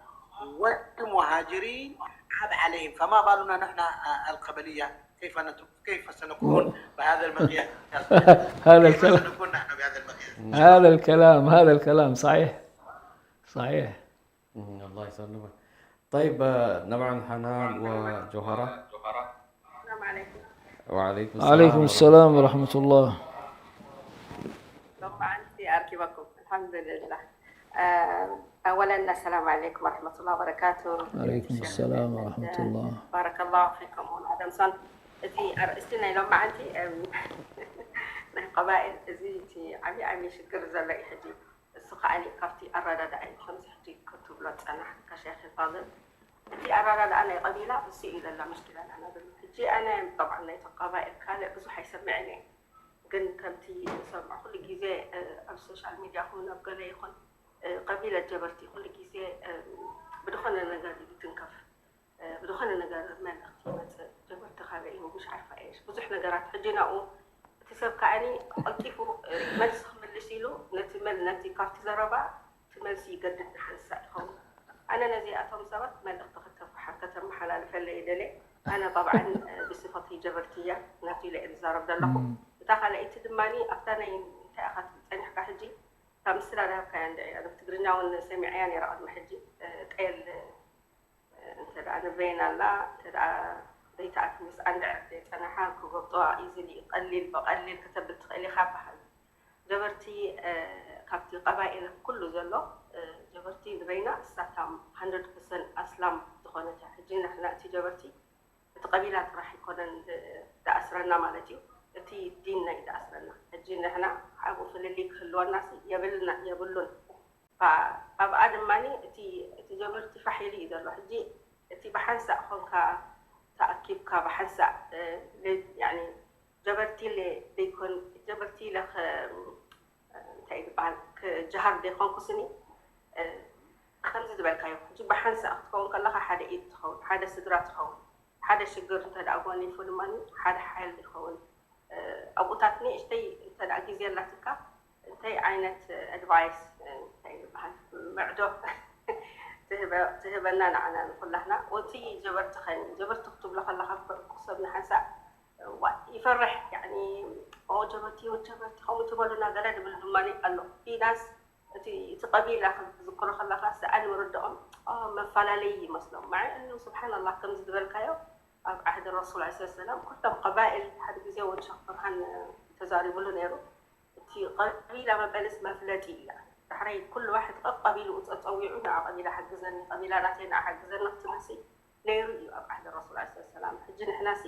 والمهاجرين عاب عليهم، فما بالنا نحن القبلية، كيف نت- كيف سنكون بهذا المقياس؟ هذا كيف الكلام سنكون نحن بهذا المقياس؟ هذا الكلام هذا الكلام صحيح صحيح مم، الله يسلمك. طيب، آه، نبعا حنان وجوهرة. السلام عليكم. وعليكم السلام. عليكم السلام ورحمة الله ሎማዓንቲ ኣርኪበኩም ኣልሓምዱልላህ። ኣወለን ኣሰላሙ ዓለይኩም ወረሕመቱላ ወበረካቱ። عليكم السلام ورحمة الله ባረከላሁ ፊኩም ውን ኣደምሶን። እቲ ኣርእስቲ ናይ ሎማዓንቲ ናይ ቀባኤል እዚ እቲ ዓብዪ ዓብዪ ሽግር ዘሎ እዩ ሕጂ። እሱ ከዓ ካብቲ ኣረዳድኣ እዩ ከምዚ ሕጂ ክትብሎ ዝፀናሕካ ሸይኽ ፋል። እቲ ኣረዳድኣ ናይ ቀቢላ እሱ እዩ ዘላ ምሽኪላ ናና ዘሎ ሕጂ። ኣነ ጠብዓ ናይቶም ቀባኤል ካልእ ብዙሕ ኣይሰምዕን እየ። ግን ከምቲ ንሰምዖ ኩሉ ግዜ ኣብ ሶሻል ሚድያ ይኹን ኣብ ገለ ይኹን ቀቢለ ጀበርቲ ኩሉ ግዜ ብዝኾነ ነገር እዩ ዝትንከፍ። ብዝኾነ ነገር መልእኽቲ ይመፅእ። ጀበርቲ ካበይ እዩ ምሽ ዓርፋ እየሽ ብዙሕ ነገራት ሕጂ ናብኡ እቲ ሰብ ከዓኒ ቀልጢፉ መልሲ ክምልስ ኢሉ ነቲ መል ነቲ ካብቲ ዘረባ እቲ መልሲ ይገድድ ንሓንሳእ ይኸውን። ኣነ ነዚኣቶም ሰባት መልእኽቲ ከተመሓላልፈለይ ይደልየ። ኣነ ጠብዓን ብስፈተይ ጀበርቲ እያ ናቱ ኢለ እየ ዝዛረብ ዘለኹ። እታ ካልኣይቲ ድማ ኣብታ ናይ እንታይ ኢኻ ጸኒሕካ ሕጂ እታ ምስላ ዝሃብካያ እንድዒ ኣነ ብትግርኛ እውን ሰሚዐያ ነይረ ቅድሚ ሕጂ ጤል እንተ ደኣ ንበይና ኣላ እንተ ደኣ ዘይትኣትው ምስኣ እንድዕር ዘይጸንሓ ክጎብጦ ኢዝሊ ቀሊል ብቐሊል ከተብል ትኽእል ኢኻ በሃል። ጀበርቲ ካብቲ ቀባኤል ኩሉ ዘሎ ጀበርቲ ንበይና እሳታ ሃንድረድ ፐርሰንት ኣስላም ዝኾነት እያ። ሕጂ ንሕና እቲ ጀበርቲ እቲ ቀቢላ ጥራሕ ኣይኮነን ዝኣስረና ማለት እዩ፣ እቲ ዲንና እዩ ዝኣስረና። ሕጂ ንሕና ኣብኡ ፍልልይ ክህልወናሲ የብልና የብሉን። ኣብኣ ድማ እቲ እቲ ጀበርቲ ፋሕ ኢሉ እዩ ዘሎ። ሕጂ እቲ ብሓንሳእ ኾንካ ተኣኪብካ ብሓንሳእ ጀበርቲ ኢለ ዘይኮን ጀበርቲ ኢለ እንታይ ዝበሃል ክጀሃር ዘይኮንኩስኒ ከምዚ ዝበልካዮ ሕጂ ብሓንሳእ ክትከውን ከለኻ ሓደ ኢድ ትኸውን፣ ሓደ ስድራ ትኸውን፣ ሓደ ሽግር እንተ ደኣ ጎኒፉ ድማ ሓደ ሓይል ይኸውን። ኣብኡታት ንእሽተይ እንተ ደኣ ግዜ ኣላትካ እንታይ ዓይነት ኣድቫይስ እንታይ ዝበሃል ምዕዶ ትህበ- ትህበና ንዓና ንኩላህና? እቲ ጀበርቲ ኸኒ ጀበርቲ ክትብሎ ከለኻ እኮ ሰብ ንሓንሳእ ዋ- ይፈርሕ ያኒ ኦ ጀበርቲ ወድ ጀበርቲ ከምኡ ትበሉና ገለ ድብል ድማ ኣሎ። ፊናንስ እቲ እቲ ቀቢላ ክዝክሮ ከለኻ ሰኣን ምርድኦም መፈላለይ ይመስሎም። ማዕ እኑ ስብሓንላህ ከምዚ ዝበልካዮ ኣብ ዓህዲ ረሱል ዐለ ሰላም ኩሎም ቀባኢል ሓደ ግዜ እውን ሸኽ ብርሃን ተዛሪብሉ ነይሩ። እቲ ቀቢላ መበልስ መፍለጢ እያ። ዳሕራይ ኩሉ ዋሕድ ቀቢልኡ ፀፀዊዑ ንዓ ቀቢላ ሓግዘኒ ቀቢላ ናተይ ንዓ ሓግዘኒ ክትብልሲ ነይሩ እዩ ኣብ ዓህዲ ረሱል ዐለ ሰላም። ሕጂ ንሕናሲ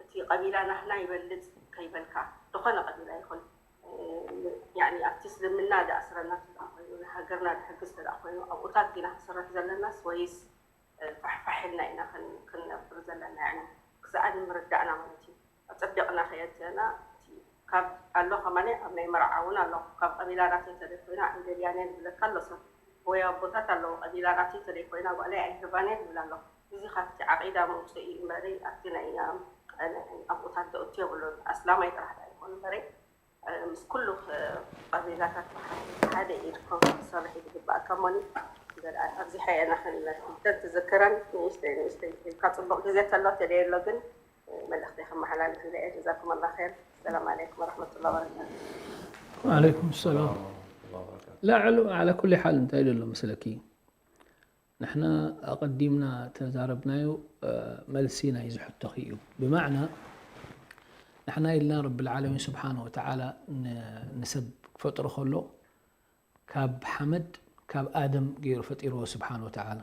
እቲ ቀቢላ ናህና ይበልፅ ከይበልካ ዝኾነ ቀቢላ ይኹን ያኒ ኣብቲ እስልምና ዝኣስረና ተደኣ ኮይኑ ንሃገርና ዝሕግዝ ተደኣ ኮይኑ ኣብኡታት ዲና ክንሰርሕ ዘለናስ ወይስ ፋሕፋሕ ኢልና ኢና ክን- ክንነብር ዘለና ያኒ ክሰኣን ምርዳእና ማለት እዩ። ኣፀቢቕና ከየትና እቲ ካብ ኣሎ ከማነ ኣብ ናይ መርዓ እውን ኣሎ ካብ ቀቢላ ናተይ ተለይ ኮይና ኣይደልያን እየ ዝብለካ ኣሎ ሰብ ወይ ኣቦታት ኣለዉ ቀቢላ ናተይ ተለይ ኮይና ጓለይ ኣይህባን እየ ዝብል ኣሎ። እዚ ካብቲ ዓቂዳ መውፅኢ እዩ እምበሪ ኣብቲ ናይ ኣብኡታት ዘእቱ የብሉን ኣስላማይ ጥራሕ ዳ ይኾኑ እምበሪ ምስ ኩሉ ቀቢላታት ብሓደ ኢድኩም ክሰርሕ እዩ ዝግባእ ከሞኒ ኣብዚሓ እየ ናኽን እንተን ትዝክረን ንእሽተይ ንእሽተይ ኢልካ ፅቡቕ ግዜ ተሎ ተለየ ኣሎ ግን መልእኽተይ ከመሓላልፍ ኢለ እየ ጀዛኩም ኣላ ኸይር ሰላም ዓለይኩም ወረሕመቱላ ወበረካቱ وعليكم السلام لا على على كل حال እንታይ ዘሎ መስለኪ ንሕና ኣቐዲምና ተዛረብናዮ መልሲ ናይ ዝሕቶኺ እዩ ብማዕና ንሕና ኢልና ረቢ ልዓለሚን ስብሓን ወተዓላ ንሰብ ክፈጥሮ ከሎ ካብ ሓመድ ካብ ኣደም ገይሩ ፈጢርዎ ስብሓን ወተዓላ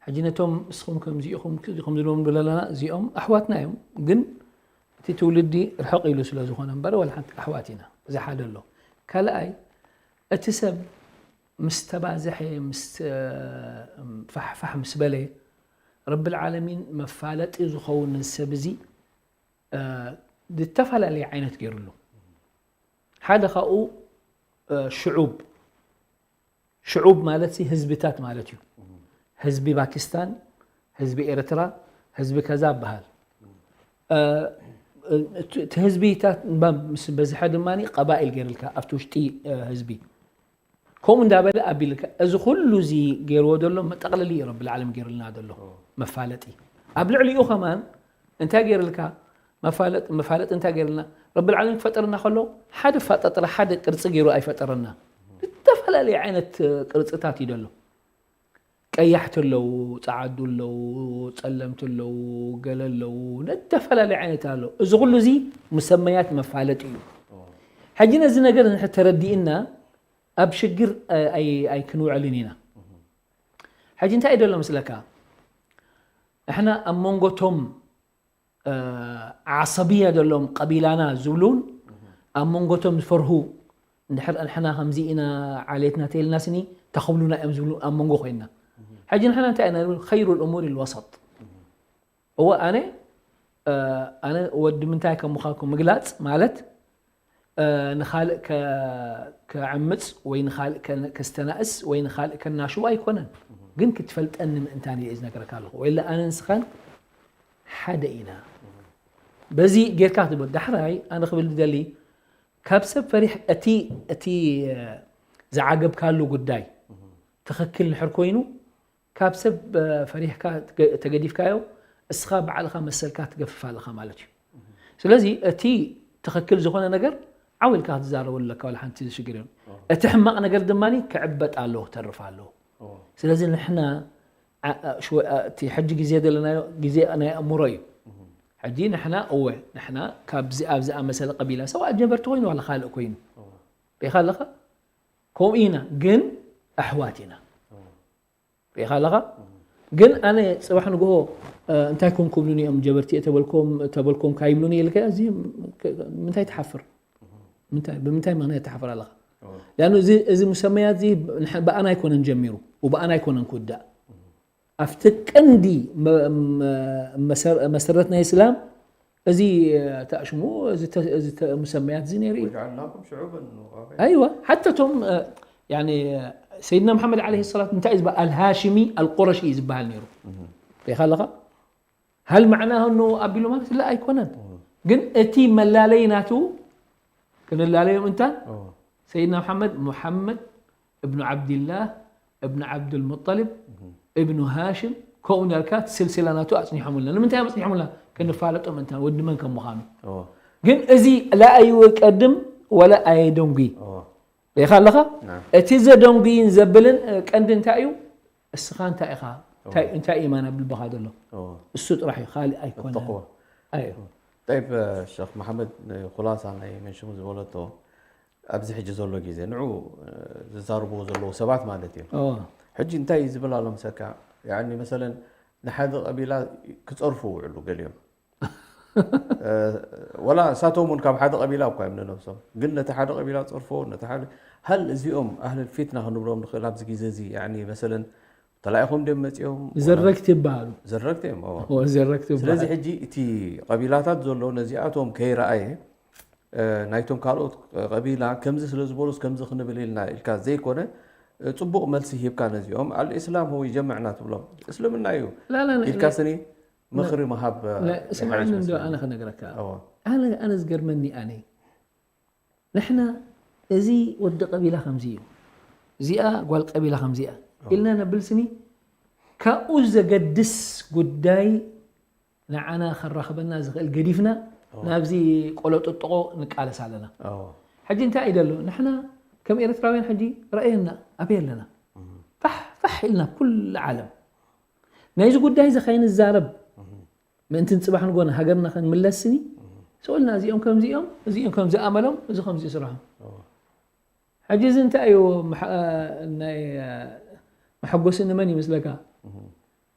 ሕጂ ነቶም እስኹም ከምዚ ኢኹም ከምዚ ኢኹም ንብለለና እዚኦም ኣሕዋትና እዮም ግን እቲ ትውልዲ ርሕቕ ኢሉ ስለ ዝኾነ እምበር ወላ ሓንቲ ኣሕዋት ኢና እዚ ሓደ ኣሎ ካልኣይ እቲ ሰብ ምስ ተባዝሐ ምስ ፋሕፋሕ ምስ በለ ረቢ ልዓለሚን መፋለጢ ዝኸውን ነዚ ሰብ እዚ ዝተፈላለየ ዓይነት ገይሩሉ ሓደ ካብኡ ሽዑብ ሽዑብ ማለት ህዝብታት ማለት እዩ ህዝቢ ፓኪስታን ህዝቢ ኤርትራ ህዝቢ ከዛ በሃል እቲ ህዝቢታት ምስ በዝሐ ድማ ቀባኢል ገይርልካ ኣብቲ ውሽጢ ህዝቢ ከምኡ እንዳበለ ኣቢልካ፣ እዚ ኩሉ እዚ ገይርዎ ዘሎ መጠቕለሊ እዩ ረብል ዓለም ገይርልና ዘሎ። መፋለጢ። ኣብ ልዕሊኡ ከማን እንታይ ገይርልካ? መፋለጥ-፣ መፋለጢ እንታይ ገይርልና? ረብል ዓለም ክፈጥረና ከሎ ሓደ ፋጠጥራ፣ ሓደ ቅርጺ ገይሩ ኣይፈጠረና። ዝተፈላለዩ ዓይነት ቅርጽታት እዩ ዘሎ። ቀያሕቲ ኣለዉ፣ ጸዓዱ ኣለዉ፣ ጸለምቲ ኣለዉ፣ ገለ ኣለዉ፣ ዝተፈላለየ ዓይነት ኣሎ። እዚ ኩሉ እዚ ሙሰመያት መፋለጢ እዩ። ሕጂ ነዚ ነገር እንድሕር ተረዲእና ኣብ ሽግር ኣይ-፣ ኣይ-፣ ኣይክንውዕልን ኢና። ሕጂ እንታይ እዩ ዘሎ መስለካ? ንሕና ኣብ መንጎ ቶም፣ እ፣ ዓሰብያ ዘለዎም ቀቢላና ዝብሉን ኣብ መንጎ ቶም ዝፈርሁ፣ እንድሕር ንሕና ከምዚ ኢና ዓሌትና ተይልና ስኒ ተኽብሉና እዮም ዝብሉ ኣብ መንጎ ኮይንና። ሕጂ ንሕና እንታይ ኢና ንብል? ኸይሩ ልእሙር ልወሰጥ። እወ፣ ኣነ፣ እ፣ ኣነ ወዲ ምንታይ ከም ምዃንኩ ምግላጽ ማለት፣ እ፣ ንኻልእ ከ-፣ ከዕምጽ ወይ ንኻልእ ከ-፣ ከስተናእስ ወይ ንኻልእ ከናሽው ኣይኮነን። ግን ክትፈልጠኒ ምእንታን እየ ዝነግረካ ኣለኹ። ወይለ ኣነ ንስኻን ሓደ ኢና። በዚ ጌርካ ክትብል። ዳሕራይ ኣነ ክብል ዝደሊ፣ ካብ ሰብ ፈሪሕ፣ እቲ፣ እቲ፣ እ፣ ዝዓገብካሉ ጉዳይ ትኽክል እንድሕር ኮይኑ፣ ካብ ሰብ፣ እ፣ ፈሪሕካ ትገ-፣ ተገዲፍካዮ፣ እስኻ ባዕልኻ መሰልካ ትገፍፍ ኣለኻ ማለት እዩ። ስለዚ እቲ ትኽክል ዝኾነ ነገር ዓው ኢልካ ክትዛረበሉ ኣለካ፣ ዋላ ሓንቲ ሽግር የብሉን። እቲ ሕማቕ ነገር ድማ ክዕበጥ ኣለዎ፣ ክተርፍ ኣለዎ። ስለዚ ንሕና ዓ-፣ ዓ-፣ ሽወ-፣ ዓ-፣ እቲ ሕጂ ግዜ ዘለናዮ ግዜ ናይ ኣእምሮ እዩ። ሕጂ ንሕና እወ፣ ንሕና ካብዚ ኣብዚ ኣመሰለ ቀቢላ፣ ሰብኣት ጀበርቲ ኮይኑ ዋላ ካልእ ኮይኑ። ሪኢኻ ኣለኻ? ከምኡ ኢና፣ ግን ኣሕዋት ኢና። ሪኢኻ ኣለኻ? ግን ኣነ ጽባሕ ንግሆ፣ እ፣ እንታይ ኮም ክብሉኒ እዮም ጀበርቲ እየ ተበልኮም፣ ተበልኮም ካይብሉኒ ኢልካ፣ እዚ ም-፣ ክ-፣ ምንታይ ትሓፍር? ምንታይ፣ ብምንታይ ምኽንያት ትሓፍር ኣለኻ? እወ። ሊኣኑ እዚ፣ እዚ ሙሰመያት እዚ ንሕ-፣ ብኣና ኣይኮነን ጀሚሩ፣ ወብኣና ኣይኮነን ክውዳእ። ኣብቲ ቀንዲ መ-፣ መ-፣ መሰር-፣ መሰረት ናይ እስላም እዚ፣ እ፣ ተኣሽሙ፣ እዚ ተ-፣ እዚ ተ-፣ ሙሰመያት እዚ ነይሩ እዩ። وجعلناكم شعوبا وقبائل. ኣይዋ፣ ሓታ እቶም፣ እ፣ ያኒ፣ ሰይድና መሓመድ ዓለይሂ ሰላት እንታይ እዩ ዝበሃል? ኣልሃሽሚ ኣልቁረሺ እዩ ዝበሃል ነይሩ። ሪኢኻ ኣለኻ? ሃል መዕናሁ ኣቢሉ ማለት ላ ኣይኮነን። ግን እቲ መላለይ ናቱ ክንላለዮም እንታን እወ። ሰይድና መሓመድ፣ ሙሓመድ እብኑ ዓብድላህ እብኑ ዓብዱልሙጠሊብ እብኑ ሃሽም፣ ከምኡ እንዳልካ እቲ ስልስላ ናቱ ኣጽኒሖምልና። ንምንታይ እዮም ኣጽኒሖምልና? ክንፋለጦም እንታን ወዲ መን ከም ምዃኑ። እወ። ግን እዚ ላ ኣይቀድም ወላ ኣየደንጉ። እወ። ሪኢኻ ኣለኻ? ናም። እቲ ዘደንጉይን ዘብልን፣ እ፣ ቀንዲ እንታይ እዩ? እስኻ እንታይ ኢኻ? እንታይ፣ እወ። እንታይ ኢማን ኣብ ልብኻ ዘሎ? እወ። እሱ ጥራሕ እዩ፣ ካልእ ኣይኮነን። التقوى. ኣይ። ጠይብ፣ ሸኽ መሓመድ፣ ኹላሳ ናይ መንሽሙ ዝበለቶ ኣብዚ ሕጂ ዘሎ ግዜ፣ ንዑ፣ እ፣ ዝዛረብዎ ዘለዉ ሰባት ማለት እዩ። እወ። ሕጂ እንታይ እዩ ዝብል ኣሎ ምሰካ? ያኒ መሰለን ንሓደ ቀቢላ ክጸርፉ ውዕሉ ገሊኦም። እ፣ ወላ እሳቶም እውን ካብ ሓደ ቀቢላ እኳ እዮም ንነብሶም። ግን ነቲ ሓደ ቀቢላ ጸርፎ፣ ነቲ ሓደ፣ ሃል እዚኦም ኣህለል ፊትና ክንብሎም ንኽእል ኣብዚ ግዜ እዚ፣ ያኒ መሰለን ተላኢኾም ድዮም መጺኦም? ወላ ዘረግቲ ይበሃሉ። ዘረግቲ እዮም፣ እዎ። እዎ፣ ዘረግቲ ይበሃሉ። ስለዚ ሕጂ እቲ ቀቢላታት ዘሎ ነዚኣቶም ከይረኣየ፣ እ፣ ናይቶም ካልኦት ቀቢላ ከምዚ ስለ ዝበሉስ ከምዚ ክንብል ኢልና ኢልካ ዘይኮነ፣ እ፣ ጽቡቕ መልሲ ሂብካ ነዚኦም፣ ኣልእስላም ሁወ ጀመዕና ትብሎም። እስልምና እዩ ላ፣ ላ፣ ላ፣ ኢልካ ላ፣ ስኒ ምኽሪ ምሃብ፣ እ፣ ላ፣ ስምዓኒ ሓሪፍ እንዶ መስለኒ። ኣነ ክነግረካ። እዎ። ኣነ፣ ኣነ ዝገርመኒ ኣነ። ንሕና እዚ ወዲ ቀቢላ ከምዚ እዩ፣ እዚኣ ጓል ቀቢላ ከምዚኣ እዎ። ኢልና ነብል ስኒ፣ ካብኡ ዘገድስ ጉዳይ ንዓና ከራኽበና ዝኽእል ገዲፍና እዎ። ናብዚ ቆሎ ጥጥቖ ንቃለስ ኣለና። እዎ። ሕጂ እንታይ እዩ ዘሎ? ንሕና ከም ኤርትራውያን ሕጂ ረኣየና፣ ኣበይ ኣለና? እም። ፋሕ ፋሕ ኢልና ኩሉ ዓለም ናይዚ ጉዳይ እዚ ከይንዛረብ፣ እም። ምእንቲ ንጽባሕ ንጎና ሃገርና ከንምለስ ስኒ፣ እም። ስኡልና እዚኦም ከምዚ እዮም፣ እዚኦም ከምዚ ኣመሎም፣ እዚ ከምዚ ስርሖም። እዎ። ሕጂ እዚ እንታይ እዩ መሐ-፣ ናይ፣ መሐጎሲ ንመን ይመስለካ? እም።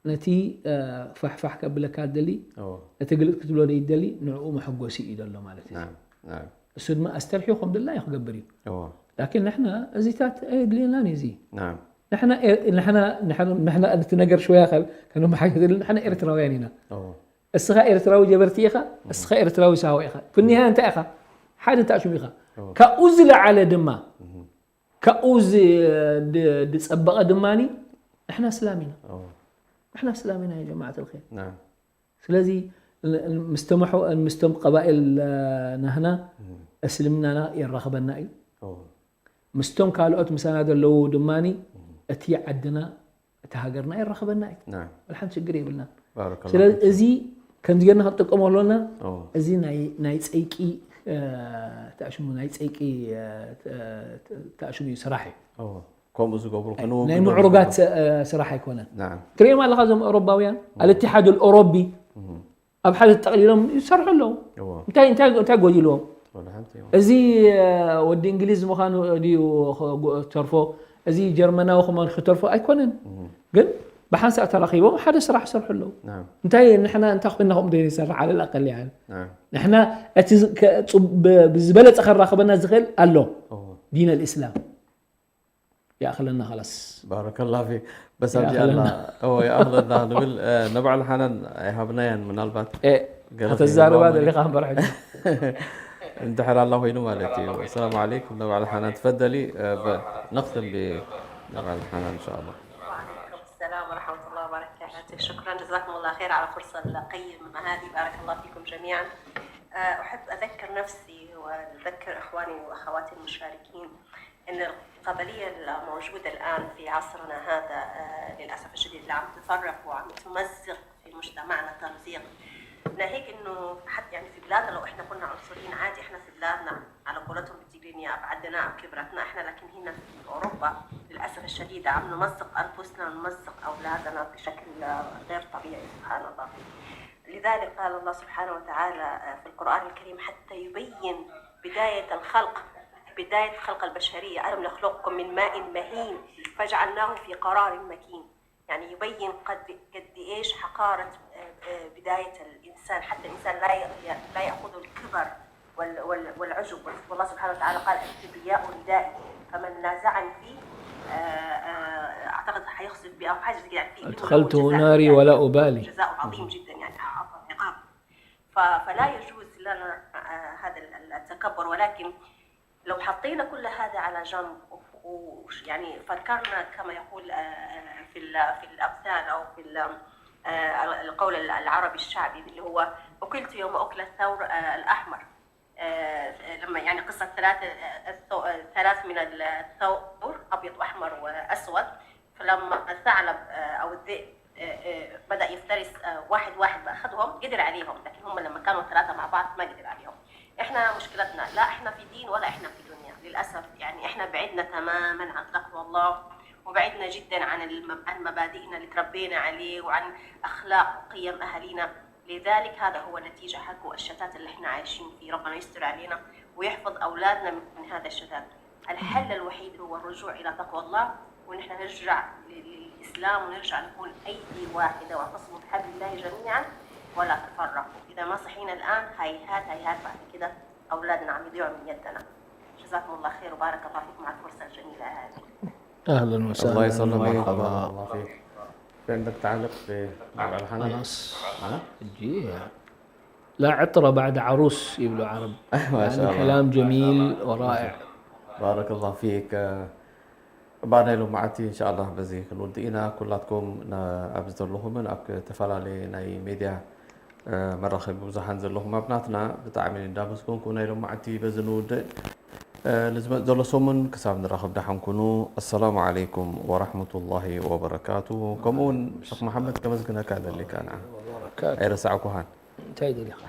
ነቲ፣ እ፣ ፋሕፋሕ ከብለካ ትደሊ፣ እዎ። ነቲ ግልጽ ክትብሎ ዘይትደሊ፣ ንዕኡ መሐጎሲ እዩ ዘሎ ማለት እዩ። ናም፣ ናም። እሱ ድማ ኣስተርሕዩ ከም ድላዩ ክገብር እዩ። እዎ። ላኪን ንሕና እዚታት ኣየድልየናን እዩ እዚ። ናም። ንሕና ኤ-፣ ንሕና፣ ንሕና፣ ንሕና ነቲ ነገር ሽወያ ካብ ከነመሓየሸሉ ንሕና ኤርትራውያን ኢና። እዎ። እስኻ ኤርትራዊ ጀበርቲ ኢኻ፣ እዎ። እስኻ ኤርትራዊ ሳሆ ኢኻ። ፍኒሃ እንታይ ኢኻ? ሓደ እንተኣሽሙ ኢኻ። እዎ። ካብኡ ዝለዓለ ድማ፣ እህ። ካብኡ ዝ-፣ ድ-፣ ዝጸበቐ ድማኒ ንሕና እስላም ኢና። እዎ። ንሕና እስላም ኢና ያ ጀማዓት ኣልኸይር። ናም። ስለዚ ን-፣ ን-፣ ምስቶም ኣሕዋ-፣ ምስቶም ቀባኢል፣ እ፣ ናህና እህ። እስልምናና የራኽበና እዩ። እዎ። ምስቶም ካልኦት ምሳና ዘለዉ ድማ እቲ ዓድና እቲ ሃገርና የራኽበና እዩ። نعم ወላ ሓንቲ ሽግር የብልናን። بارك الله ስለዚ فيك እዚ ከምዚ ጌርና ክንጥቀሞ ኣለና። أوه. እዚ ናይ ናይ ጸይቂ እ፣ ተኣሽሙ ናይ ጸይቂ እ፣ ተ- ተ- ተኣሽሙ እዩ ስራሕ እዩ። أوه. ከምኡ ዝገብሩ ክንው ናይ ምዕሩጋት እ፣ ስራሕ ኣይኮነን። نعم ትሪኦም ኣለኻ እዞም ኣውሮባውያን ኣልእትሓድ ኣውሮቢ ኣብ ሓደ ተጠቕሊሎም ይሰርሑ ኣለዉ። أوه. እንታይ እንታይ እንታይ ጎዲልዎም? ولا حمتي እዚ እ፣ ወዲ እንግሊዝ ምዃኑ ድዩ ኽ- ጎ- ተርፎ፣ እዚ ጀርመናዊ ክመን ክተርፎ ኣይኮነን። ግን ብሓንሳእ ተራኺቦም ሓደ ስራሕ ይሰርሑ ኣለዉ። نعم እንታይ ንሕና እንታይ ኮይና ከምኡ ደይንሰርሕ على الأقل يعني نعم ንሕና እቲ ዝ- ከ- ጽብ- ብ- ብዝበለጸ ከራኽበና ዝኽእል ኣሎ أوه. ዲን الإسلام ይኣኽለና خلاص بارك الله فيك بس يا ኣብዚኣ أهلا. ኣላ እዎ ይኣኽለና ንብል እ፣ ነባዕሉ ሓናን ኣይሃብናያን ምናልባት እ፣ ገለ ከተዛርባ ከይህልዋ ደሊኻ እምበር ሕጂ እንድሕር ኣላ ኮይኑ ማለት እዩ السلام عليكم ነባዕሉ ሓናን ትፈደሊ እ፣ ብ- نختم ب ነባዕሉ ሓናን إن شاء الله وعليكم السلام ورحمة الله وبركاته. شكرا، جزاكم الله خير على الفرصة القيمة هذه، بارك الله فيكم جميعا. آه، أحب أذكر نفسي وأذكر إخواني وأخواتي المشاركين أن القبلية الموجودة الآن في عصرنا هذا، آه، للأسف الشديد، اللي عم تفرق وعم تمزق في مجتمعنا تمزيق. ناهيك إنه حتى يعني في بلادنا لو إحنا كنا عنصريين عادي، إحنا في بلادنا على قولتهم بالتقرينية أبعدنا أو كبرتنا إحنا، لكن هنا في أوروبا للأسف الشديد عم نمزق أنفسنا ونمزق أولادنا بشكل غير طبيعي، سبحان الله. لذلك قال الله سبحانه وتعالى في القرآن الكريم حتى يبين بداية الخلق، بداية خلق البشرية: ألم نخلقكم من ماء مهين فجعلناه في قرار مكين. يعني يبين قد قد ايش حقارة، آه، آه، بداية الانسان. حتى الانسان لا ي- لا ياخذه الكبر وال- وال- والعجب. والله سبحانه وتعالى قال: الكبرياء ردائي فمن نازعني فيه، آه، آه، اعتقد حيخسف بي او حاجه زي كده. يعني في كلمة أدخلته جزاء، ناري يعني ولا أبالي. جزاء عظيم جدا، يعني عفوا، عقاب. ف- فلا يجوز لنا، آه، هذا ال- التكبر، ولكن لو حطينا كل هذا على جنب و- و- يعني فكرنا كما يقول، آه، في ال- في الأمثال أو في ال- آه، القول العربي الشعبي اللي هو: أكلت يوم أكل الثور، آه، الأحمر. آه، لما يعني قصة ثلاثة، آه، الثو- آه، ثلاث من الثور، أبيض وأحمر وأسود، فلما الثعلب، آه، أو الذئب، آه، آه، بدأ يفترس، آه، واحد واحد بأخذهم، قدر عليهم، لكن هم لما كانوا ثلاثة مع بعض ما قدر عليهم. احنا مشكلتنا لا احنا في دين ولا احنا في دنيا للاسف، يعني احنا بعدنا تماما عن تقوى الله، وبعدنا جدا عن الم- عن مبادئنا اللي تربينا عليه وعن اخلاق وقيم اهالينا. لذلك هذا هو النتيجه حقه الشتات اللي احنا عايشين فيه. ربنا يستر علينا ويحفظ اولادنا من هذا الشتات. الحل الوحيد هو الرجوع الى تقوى الله، ونحن نرجع ل- للاسلام، ونرجع نكون ايدي واحده، واعتصموا بحبل الله جميعا ولا تفرقوا. اذا ما صحينا الان، هيهات هيهات بعد كده اولادنا عم يضيعوا من يدنا. جزاكم الله خير وبارك الله فيكم على الفرصه الجميله هذه. اهلا وسهلا الله يسلمك مرحبا. بارك الله فيك في عندك تعليق في نبع الحنان؟ خلاص ሕጂ لا عطر بعد عروس ይብሉ ዓረብ ما شاء الله كلام جميل ورائع بارك الله فيك ባዕዳይ ሎማዓቲ እንሻኣላ በዚ ክንውድእ ኢና። ኩላትኩም ና- ኣብዚ ዘለኹምን ኣብ ዝተፈላለየ ናይ ሜድያ እ፣ መራኸቢ ብዙሓን ዘለኹም ኣብ ናትና ብጣዕሚ እንዳመስገንኩ ናይ ሎማዓቲ በዚ ንውድእ። እ፣ ንዝመጽእ ዘሎ ሰሙን ክሳብ ንራኸብ ደሓን ኩኑ። ኣሰላሙ ዓለይኩም ወራሕመቱላሂ ወበረካቱ። ከምኡ እውን ሸኽ መሓመድ ከመስግነካ ደሊካ ንዓ ኣይረሳዕኩሃን። እንታይ ደሊኻ